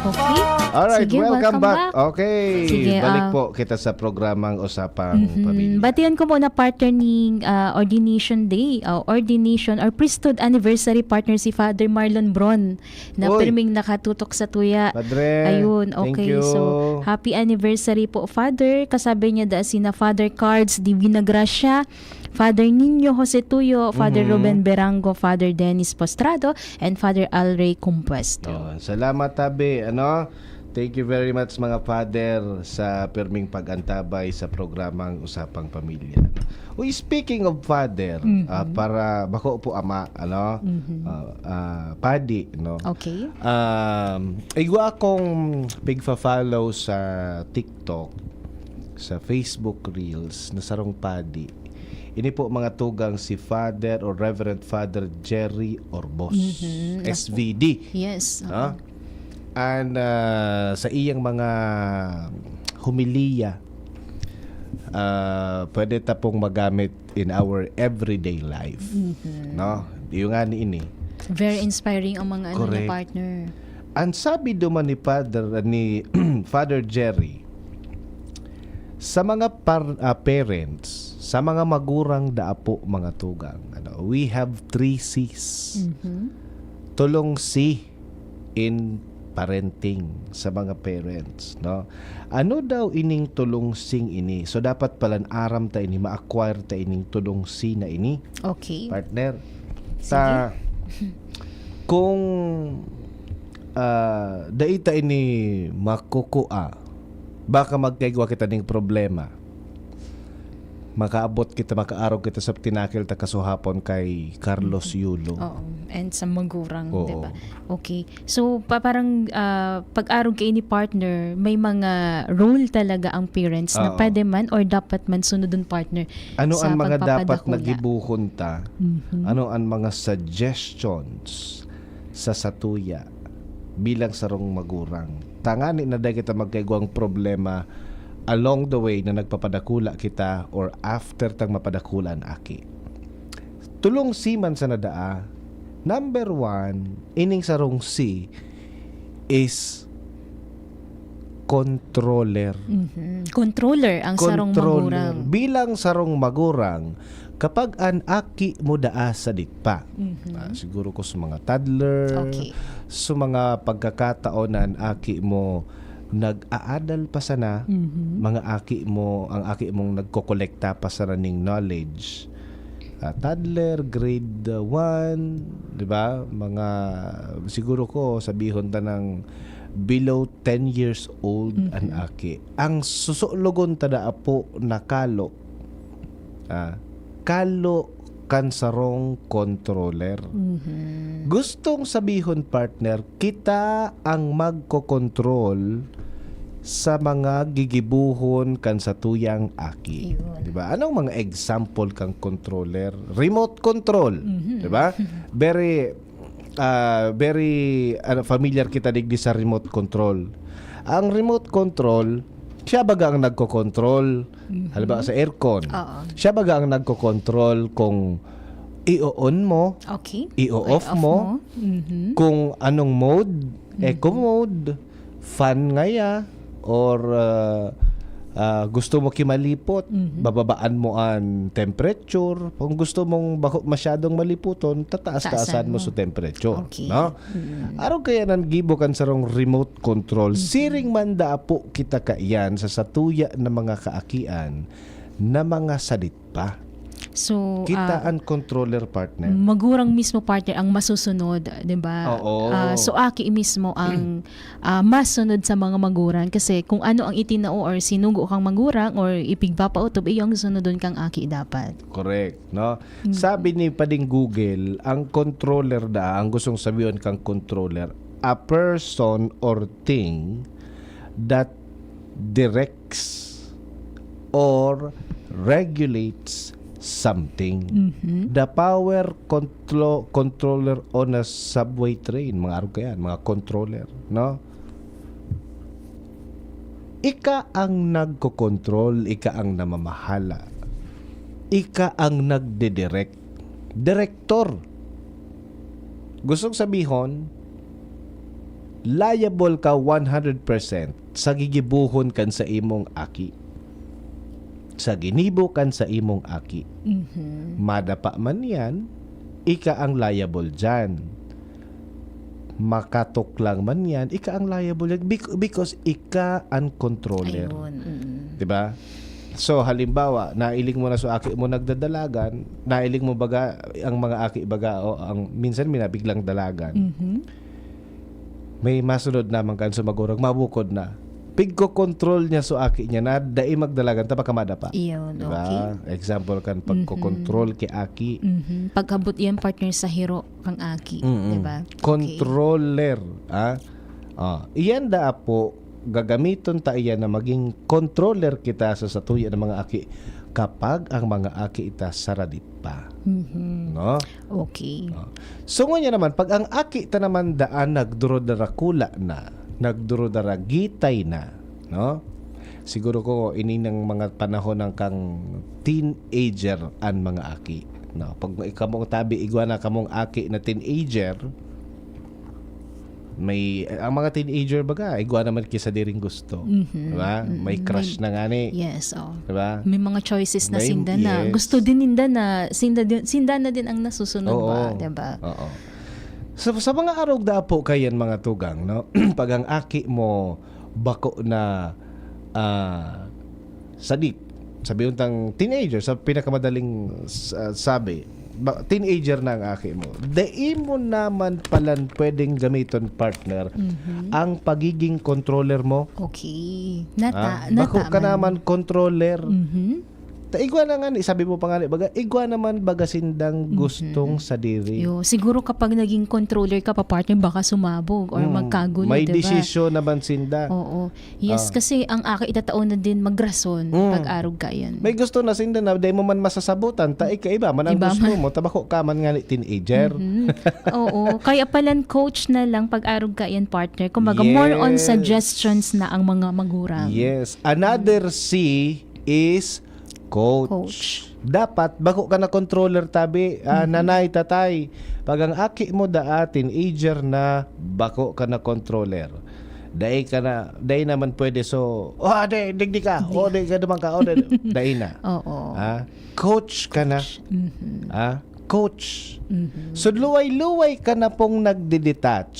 Okay. Alright, Sige, welcome welcome back. back. Okay, Sige, balik ah. po kita sa programang Usapang Mhm. Pamilya. Batian ko muna, partner, ning, ah, ordination day, ah, ordination or priesthood anniversary, partner, si Father Marlon Bron, na Uy. pirming nakatutok sa tuya. Padre, Ayun, thank okay. you. So, happy anniversary po, Father. Kasabi niya da sina Father Cards Divina Gracia, Father Nino Jose Tuyo, Father Mhm. Ruben Berango, Father Dennis Postrado, and Father Alray Compuesto. Yun. Salamat, tabi. Ano? Thank you very much, mga father, sa pirming pag-antabay sa programang Usapang Pamilya. Uy, speaking of father, Mhm. ah, para bako po ama, ano? Mhm. Ah, ah, padi, no? Okay. Um, igwa akong pigfa-follow sa TikTok, sa Facebook Reels, na sarong padi. Ini po, mga tugang, si Father or Reverend Father Jerry Orbos, Mhm, S V D. Yes, No? oo. And, ah, sa iyang mga homilya, ah, pwede ta pong magamit in our everyday life. Mhm. No? Yung nga ni ini. Very inspiring ang mga ano niya, Correct. partner. Ang sabi duman ni Father, ni Father Jerry, sa mga par-, ah, parents, sa mga magurang da apo, mga tugang, ano, we have three C's. Mhm. Tulong C in parenting sa mga parents, no? Ano daw ining tulong sing ini? So, dapat palan aram ta ini, ma-acquire ta ining tulong si na ini, Okay. partner. Sige. Ta, kung, ah, dai ta ini makukua, baka magkaigwa kita ning problema. Makaabot kita, makaarog kita sa tinakil ta kasuhapon kay Carlos Mhm. Yulo. Oo. And sa magurang, Oo. di ba? Okay. So, pa-, parang, ah, pag-arog kaini partner, may mga rule talaga ang parents na Oo. pwede man or dapat man sunodon partner Ano sa ang mga dapat pagpapadakula. na gibuhon ta? Mhm. Ano ang mga suggestions sa satuya bilang sarong magurang? Tangani na dai kita magkaigwang problema along the way na nagpapadakula kita or after tang mapadakula an aki. Tulong si man sa nadaa. Number one, ining sarong si is controller. Mhm. Controller ang sarong Controller. magurang. Bilang sarong magurang, kapag an aki mo daa sadit pa, Mhm. ah, siguro ko sa mga toddler, Okay. sa mga pagkakataon na an aki mo nag-aadal pa sana, Mhm. mga aki mo, ang aki mong nagkokolekta pa sana ning knowledge. Ah, toddler, grade, ah, one, di ba? Mga, siguro ko, sabihon ta ng below ten years old an Mhm. aki. Ang susulogon ta da apo na kalo, ah, kalo kan sarong controller. Mhm. Gustong sabihon, partner, kita ang magkokontrol sa mga gigibohon kan satuyang aki. Yun. Di ba? Anong mga example kang controller? Remote control. Mhm. Di ba? Very, ah, very, ano, familiar kita digdi sa remote control. Ang remote control, siya baga ang nagkokontrol. Mhm. Halimbawa sa aircon. Oo. Siya baga ang nagkokontrol kung i-on mo, Okay. i-off Off mo, mo. Mhm. kung anong mode, Mhm. eco mode, fan ngaya, or, ah, ah, gusto mo kimalipot, Mhm. bababaan mo an temperature. Kung gusto mong bako masyadong maliputon, tataas-taasan Taasan mo mo. sa temperature, Okay. no? Mm. Arog kaya nan gibo kan sarong remote control, Mhm. siring man da apo kita kaiyan sa satuya na mga kaakian na mga sadit pa. So, Kita ah, an controller, partner. magurang mismo, partner, ang masusunod, di ba? Oo. Ah, so, aki mismo ang, ah, masunod sa mga magurang. Kasi kung ano ang itinao or sinugo kang magurang or ipigpapaotob, iyo ang sunodon kang aki dapat. Correct, no? Mm. Sabi ni Pading Google, ang controller na, ang gustong sabihin kang controller, a person or thing that directs or regulates something. Mhm. The power contro-, controller on a subway train, mga arog kayan, mga controller, no? Ika ang nagkokontrol, ika ang namamahala. Ika ang nagdidirect. Direktor. Gustong sabihon, liable ka one hundred percent sa gigibohon kan sa imong aki. Sa ginibo kan sa imong aki. Mhm. Madapa man yan, ika ang liable dyan. Makatuklang man yan, ika ang liable yan. Bec-, because ika ang controller. Ayun, mm. Di ba? So, halimbawa, nailing mo na so aki mo nagdadalagan, nailing mo baga, ang mga aki baga, o ang, minsan may nabiglang dalagan. Mhm. May masunod naman kan so magurang, mabukod na. Pigko-control niya so aki niya na dai magdalagan ta baka madapa. Iyon, Di ba? okay. Example kan pagko-control Mhm. ki aki. Mhm. Pagkabot iyan, partner, sa hiro kang aki, Mm-mm. di ba? Okay. Controller, ah. Ah, iyan da apo, gagamiton ta iyan na maging controller kita sa satuya na mga aki kapag ang mga aki ita saradit pa. Mhm. No? Okay. Ah. So, ngunyan naman, pag ang aki ta naman daan nagdurudarakula na, nagdurudaragitay na, no? Siguro ko, ini nang mga panahon ng kang teenager an mga aki, no? Pag ikamong tabi, igwa na kamong aki na teenager, may, ang mga teenager baga, igwa naman kisa diring gusto. Mhm. Di ba? May Mm-mm. crush May na ngani. Yes, oh. Di ba? May mga choices na May, sinda na. yes. Gusto din ninda na sinda din, sinda na din ang nasusunod Oo. ba, di ba? Oo. Sa, sa mga arog da apo kayan, mga tugang, no? Pag ang aki mo bako na, ah, sadik, sabi untang teenager, sa pinakamadaling, ah, sabi, ba, teenager na ang aki mo. Dai mo naman palan pwedeng gamiton, partner, Mhm. ang pagiging controller mo. Okay. Nata-, Ah, bako ka nataman. naman controller. Mhm. Ta igwa na nga ni, sabi mo pa nga ni, baga, igwa naman baga sindang Mhm. gustong sadiri. Yo, siguro kapag naging controller ka pa, partner, baka sumabog or Mm. magkagulo, May di ba? desisyon naman sinda. Oo. Yes, Ah. kasi ang aki itatao na din magrason Mm. pag arog ka yan. May gusto na sinda na dai mo man masasabutan, ta ika iba man ang Iba gusto man. mo, ta bako ka man nga ni teenager. Mhm. Oo. Kaya palan coach na lang pag arog ka yan, partner. Kumbaga, more on Yes. suggestions na ang mga magurang. Yes. Another C is coach. Coach. Dapat bako ka na controller tabi, ah, Mhm. nanay, tatay. Pag ang aki mo daa, teenager na, bako ka na controller. Dai ka na, dai naman pwede, so, "Oh, ade, digdi ka. Oh, Di- di ka duman ka. Oh, di-," dai na. Oo. Ha? Coach ka na. Coach. Mhm. Ha? Coach. Mhm. So, luway-luway ka na pong nagde-detach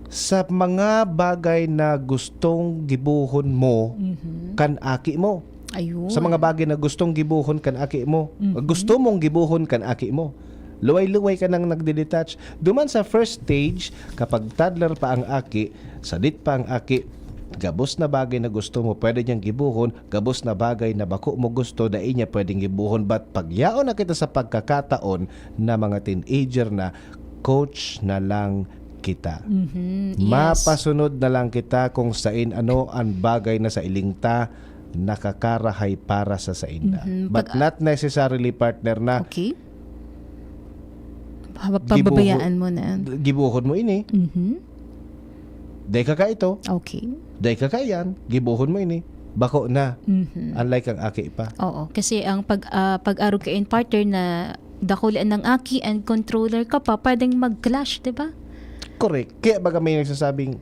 sa mga bagay na gustong gibohon mo Mhm. kan aki mo. Ayun. Sa mga bagay na gustong gibohon kan aki mo. Mhm. Gusto mong gibohon kan aki mo. Luway-luway ka nang nagde-detach. Duman sa first stage, kapag toddler pa ang aki, sadit pa ang aki, gabos na bagay na gusto mo, pwede niyang gibohon, gabos na bagay na bako mo gusto, dai niya pwedeng gibohon. But pag yaon na kita sa pagkakataon na mga teenager na, coach na lang kita. Mhm, yes. Mapasunod na lang kita kung sain ano an bagay na sa iling ta nakakarahay para sa sainda. Mhm, But pag- not necessarily, partner, na Okay. Paba-, gibohon pababayaan mo na. gibohon mo ini. Mhm. Dai ka kaito. Okay. Dai ka kaiyan. Gibohon mo ini. Bako na. Mhm. Unlike ang aki pa. Oo, kasi ang pag, ah, pag-arog ka in partner na dakula ng aki and controller ka pa, pwedeng mag-clash, di ba? Correct. Kaya baga may nagsasabing,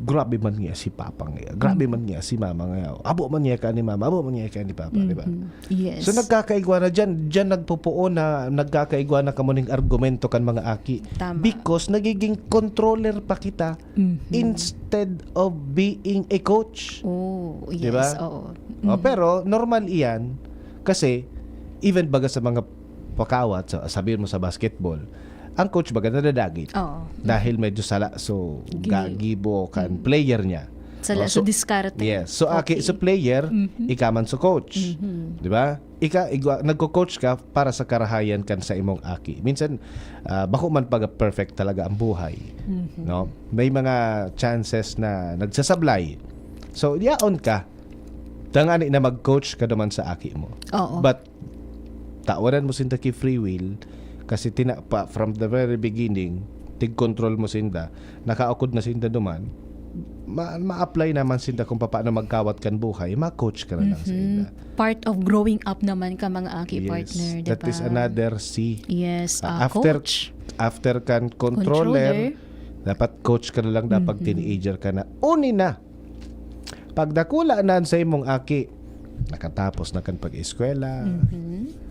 "Grabe man niya si Papa ngayon. Grabe Mhm. man niya si Mama ngayon. Abo man niya ka ni Mama, abo man niya ka ni Papa," di ba? Mhm. Yes. So, nagkakaigwa na diyan. Diyan nagpupuon na, nagkakaigwa na kamo ning argumento kan mga aki. Tama. Because nagiging controller pa kita Mhm. instead of being a coach. Oh, Di ba? yes, oo. Oh, Mhm. pero normal iyan kasi even baga sa mga pakawat, sa, sabihin mo sa basketball, ang coach baga nadadagit. Oo. Dahil medyo sala, so Gini- gagibo kan Mm. player niya. Sala Oh, sa so, diskarte. yes. So, aki, Okay. so player, Mhm. ika man so coach. Mhm. Di ba? Ika, igwa, nagko-coach ka para sa karahayan kan sa imong aki. Minsan, ah, bako man pag perfect talaga ang buhay. Mhm. No? May mga chances na nagsasablay. So, yaon ka. Tangani na mag-coach ka naman sa aki mo. Oo. But, tawanan mo sinda ki free will, kasi tina-, pa, from the very beginning, tig-control mo sinda, nakaukod na sinda duman, ma-, ma-apply naman sinda kung papaano magkawat kan buhay, ma-coach ka na lang Mhm. sinda. Part of growing up naman ka, mga aki Yes, partner, di that is ba? another C. Yes, Ah, ah, after, coach. after kan controller, Controller. dapat coach ka na lang, dapat Mhm. teenager ka na. Uni na, pag dakula na an sa imong aki, nakatapos na kan pag-eskwela, Mhm.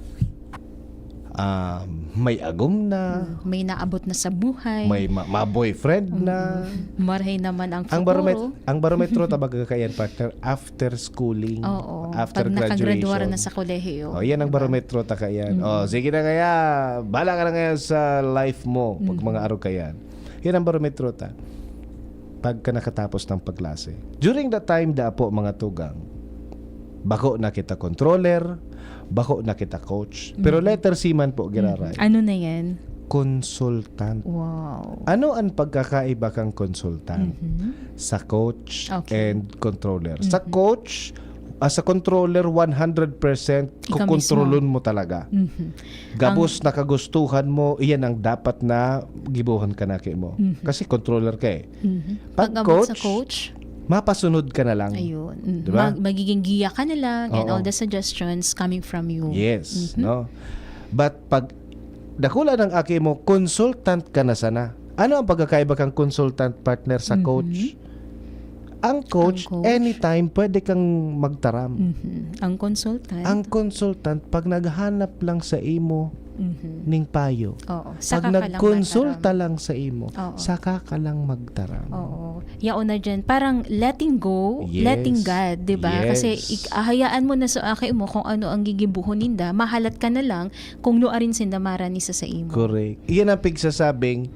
ah, may agom na, Mm, may naabot na sa buhay. may ma-, ma-boyfriend na. Mm. Marhay naman ang Ang barome-, futuro. ang barometro ta baga kaiyan, partner, after schooling, Oo, after pag nakagradwar graduation. na sa kolehiyo, Oh, yan ang di ba? barometro ta kaiyan. Mm. Oh, sige na kaya, bala ka na ngayon sa life mo, pag mga Mhm. arog kaiyan. Yan ang barometro ta. Pagka nakatapos ng paglase. During that time, da po, mga tugang, bako na kita controller, bako na kita coach. Pero Mhm. letter C man po, Mhm. giraray. Ano na yan? Consultant. Wow. Ano ang pagkakaiba kang consultant Mhm. sa coach Okay. and controller? Sa Mhm. coach, ah, sa controller, one hundred percent Ikaw mismo. kukontrolon mo talaga. Mhm. Gabos Ang na kagustuhan mo, iyan ang dapat na gibohon ka na ki mo. Mhm. Kasi controller ka eh. Mhm. Pag Pag abot sa coach, coach, mapasunod ka na lang. Ayun. Mhm. Di ba? Mag-, magiging giya ka na lang and Oo. all the suggestions coming from you. Yes, Mhm. no? But pag dakula ng aki mo, consultant ka na sana. Ano ang pagkakaiba kang consultant partner sa Mhm. coach? Ang coach, Ang coach. Anytime pwede kang magtaram. Mhm. Ang consultant. Ang consultant, pag naghanap lang sa imo Mhm. ning payo, Oo. pag Saka ka lang nagkonsulta mataram. lang sa imo, Oo. saka ka lang magtaram. Oo. Yaon na dyan. Parang letting go, Yes. letting God, di ba? Kasi Yes. ik- ahayaan mo na sa aki mo kung ano ang gigibuhon ninda, mahalat ka na lang kung nuarin sinda marani sa saimo. Correct. Iyan ang pigsasabing,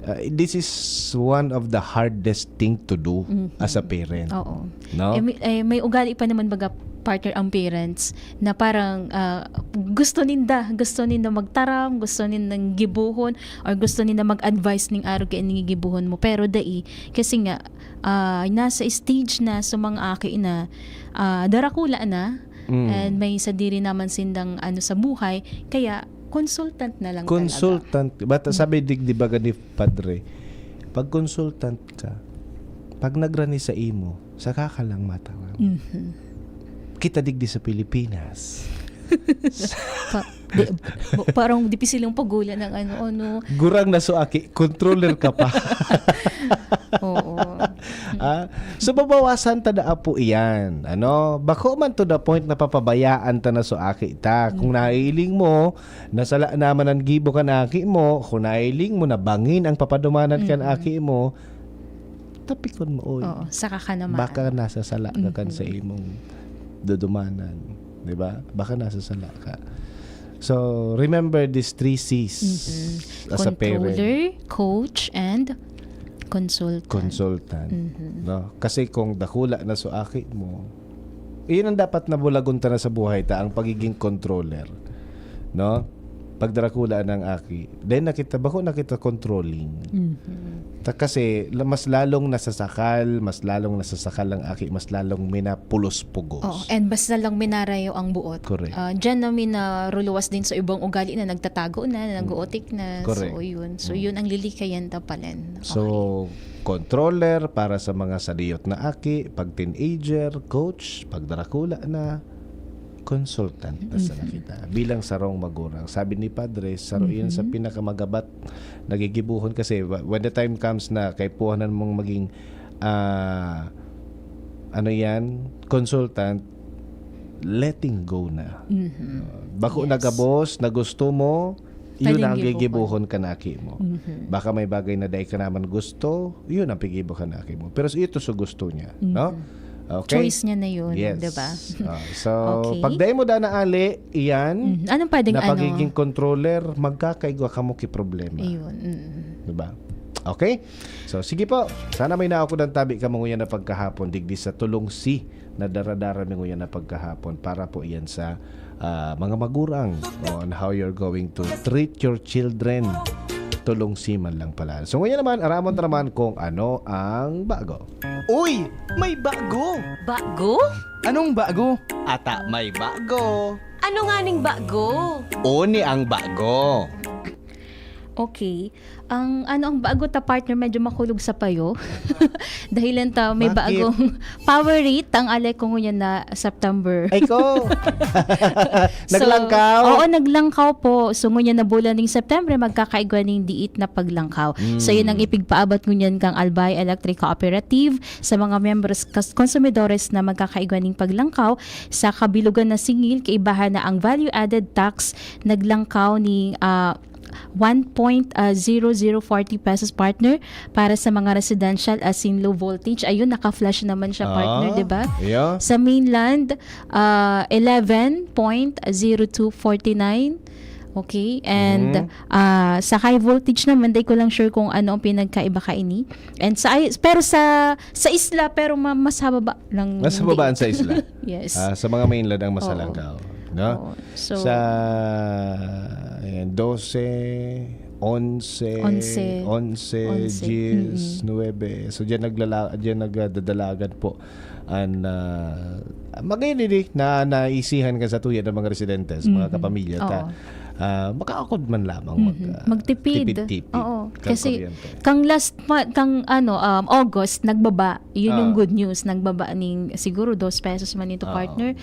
uh, this is one of the hardest thing to do Mhm. as a parent. Oo. No? Eh, may, eh, may ugali pa naman baga partner ang parents na parang ah, gusto ninda, gusto ninda magtaram, gusto nindang gibuhon, or gusto ninda mag-advise ning arog kay ning gibuhon mo. Pero dai, kasi nga, ah, nasa stage na sa mga aki na ah, darakula na, Mm. and may sadiri naman sindang ano sa buhay, kaya consultant na lang Consultant. But sabi di, di ba ni Padre, pag consultant ka, pag nagrani sa imo, saka ka lang mataram. talaga. Mhm. Kita digdi sa Pilipinas. Pa- di- bo- parang dipisil yung pagulan ng ano, ano. Gurang na so aki, controller ka pa. Oo. Ah, so babawasan ta na apo iyan, ano? Bako man to the point na papabayaan ta na so aki ta. Kung nailing mo, nasala naman ang gibo kan aki mo, kung nailing mo, nabangin ang papadumanan kan Mm. aki mo, tapikon mo, oy. Oo, saka ka naman. Baka nasa sala ka kan Mhm. sa imong dudumanan, di ba? Baka nasa sala ka. So, remember these three C's Mhm. as a parent. Controller, coach, and consultant. Consultant. Mhm. No? Kasi kung dakula na so aki mo, iyon ang dapat nabulagon ta na sa buhay ta, ang pagiging controller. No? Pag darakula ng aki, then nakita, bako nakita controlling. Mhm. Ta kasi la- mas lalong nasasakal, mas lalong nasasakal ang aki, mas lalong minapulos-pugos. Oh, and basta lang minarayo ang buot. Correct. Ah, diyan na minaruluwas din sa ibang ugali na nagtatago na, na nag-uotik na. Correct. So, yun. So, yun ang lilikayan ta palen. So, controller para sa mga sadiyot na aki, pag teenager, coach, pag darakula na, consultant na sana kita. Bilang sarong magurang. Sabi ni Padre, saro yun sa Mhm. pinakamagabat nagigibuhon kasi wh- when the time comes na kaipuhanan mong maging ah, ano yan, consultant, letting go na. Mhm. Bako Yes. nagabos na gusto mo, yun Pwedeng ang gibuhon. gigibuhon kan aki mo. Mhm. Baka may bagay na dai ka naman gusto, yun ang pigibo kan aki mo. Pero ito sa gusto niya, no? Mhm. Okay? Choice niya na yun, Yes. di ba? Ah, so, Okay. pag dai mo dana ali, iyan, Mhm. Anong pwedeng na ano? pagiging controller, magkakaigwa ka mo ki problema. Ayun. Mm. Diba? Okay? So, sige po. Sana may naukod ang tabi ka manguyan na pagkahapon, digdi sa tulong si na daradara mi nguyan na pagkahapon para po iyan sa ah, mga magurang on how you're going to treat your children. Tulong si man lang pala. So, ngayon naman, aramon ta naman kung ano ang bago. Uy! May bago! Bago? Anong bago? Ata may bago. Ano nga ning bago? Oni ang bago. Okay. Ang ano ang bago ta, partner, medyo makulog sa payo. Dahilan ta may Bakit? bagong power rate ang alay ko ngunyan na September. Ay ko! So, Naglangkaw? Oo, naglangkaw po. So, ngunyan na bulan ning September, magkakaigwa ning diit na paglangkaw. So, yun ang ipigpaabot ngunyan kang Albay Electric Cooperative sa mga membros, kas- konsumidores na magkakaigwa ning paglangkaw sa kabilugan na singil, kaibahan na ang value-added tax, naglangkaw ning ah, one point zero zero forty pesos, partner, para sa mga residential as in low voltage. Ayun, naka-flash naman siya, partner, Ah, di ba? Yeah. Sa mainland, ah, eleven point zero two forty nine. Okay? And Mhm. ah, sa high voltage naman, di ko lang sure kung ano ang pinagkaiba ka ini. And sa ay- pero sa sa isla, pero ma- mas hababa lang. Mas ng babaan diit. Sa isla. Yes. Ah, sa mga mainland ang Oo. masalangkaw. No? Oo. So, Sa ayan, dose, onse, Onse. onse, Onse. diyes, Mm-mm. nuwebe. So, diyan, naglala, diyan nagdadalagan po ang ah, magayod ini na naisihan ka sa tuya ng mga residentes, mga Mhm. kapamilya ta. Oo. Ah, makaakod man lamang Mhm. mag, ah, Magtipid. tipid-tipid. Oo. Kasi kang last month, kang ano, um, August, nagbaba. Yun yung good news. Nagbaba ning siguro dos pesos man ito, partner.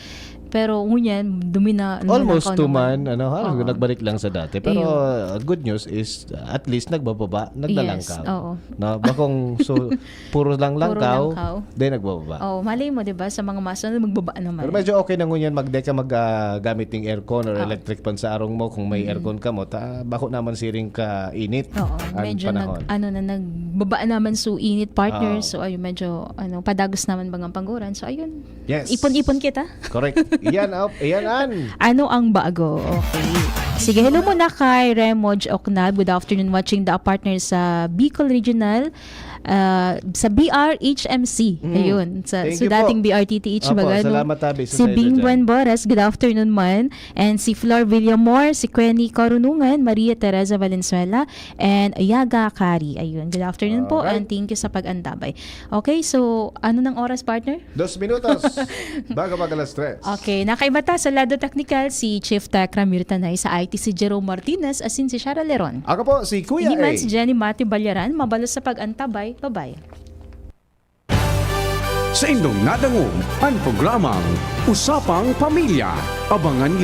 Pero ngunyan, dumi na, lumalangkaw naman. Almost two month, ano, ha? Oo. Nagbalik lang sa dati. Pero, uh, good news is, uh, at least nagbababa, naglalangkaw. Yes, oo. No? Bakong so, puro lang langkaw, di nagbababa. Oh, malay mo, di ba? Sa mga masunod, magbaba naman. Pero medyo okay na ngunyan, magde ka mag, ah, gamit ng aircon or electric fan sa arong mo kung may aircon ka mo. Ta, bako naman siring ka init. Oo, medyo nag, ano na, nagbaba naman so init, partner. So, ayun, medyo, ano, padagos naman bagang pangguran. So, ayun. Yes. Ipon-ipon kita. Correct. Iyan, op, iyan an. Ano ang bago? Okay. Sige, hello muna kay Remoj Oknab. Good afternoon, watching the partner sa Bicol Regional, ah, sa B R H M C. Mm. Ayun, sa, thank you po. Dating B R T T H Opo, Magano. Salamat, Tabi, sa Si sa'yo Bing dyan. Buenbores, good afternoon man. And si Flor Villamor, si Quenny Corunungan, Maria Teresa Valenzuela, and Yaga Kari. Ayun, good afternoon po, alright, and thank you sa pag-antabay. Okay, so ano ng oras, partner? Dos minutos bago mag alas tres. Okay, nakaibata sa lado teknikal si Chief Tech Ramir Tanay, sa I T si Jerome Martinez, asin si Shara Leron. Ako po si Kuya Ini man A. Si Jenny Mati Balyaran, mabalos sa pag-antabay. Bye-bye. Sa indong nadangog, ang programang Usapang Pamilya. Abangan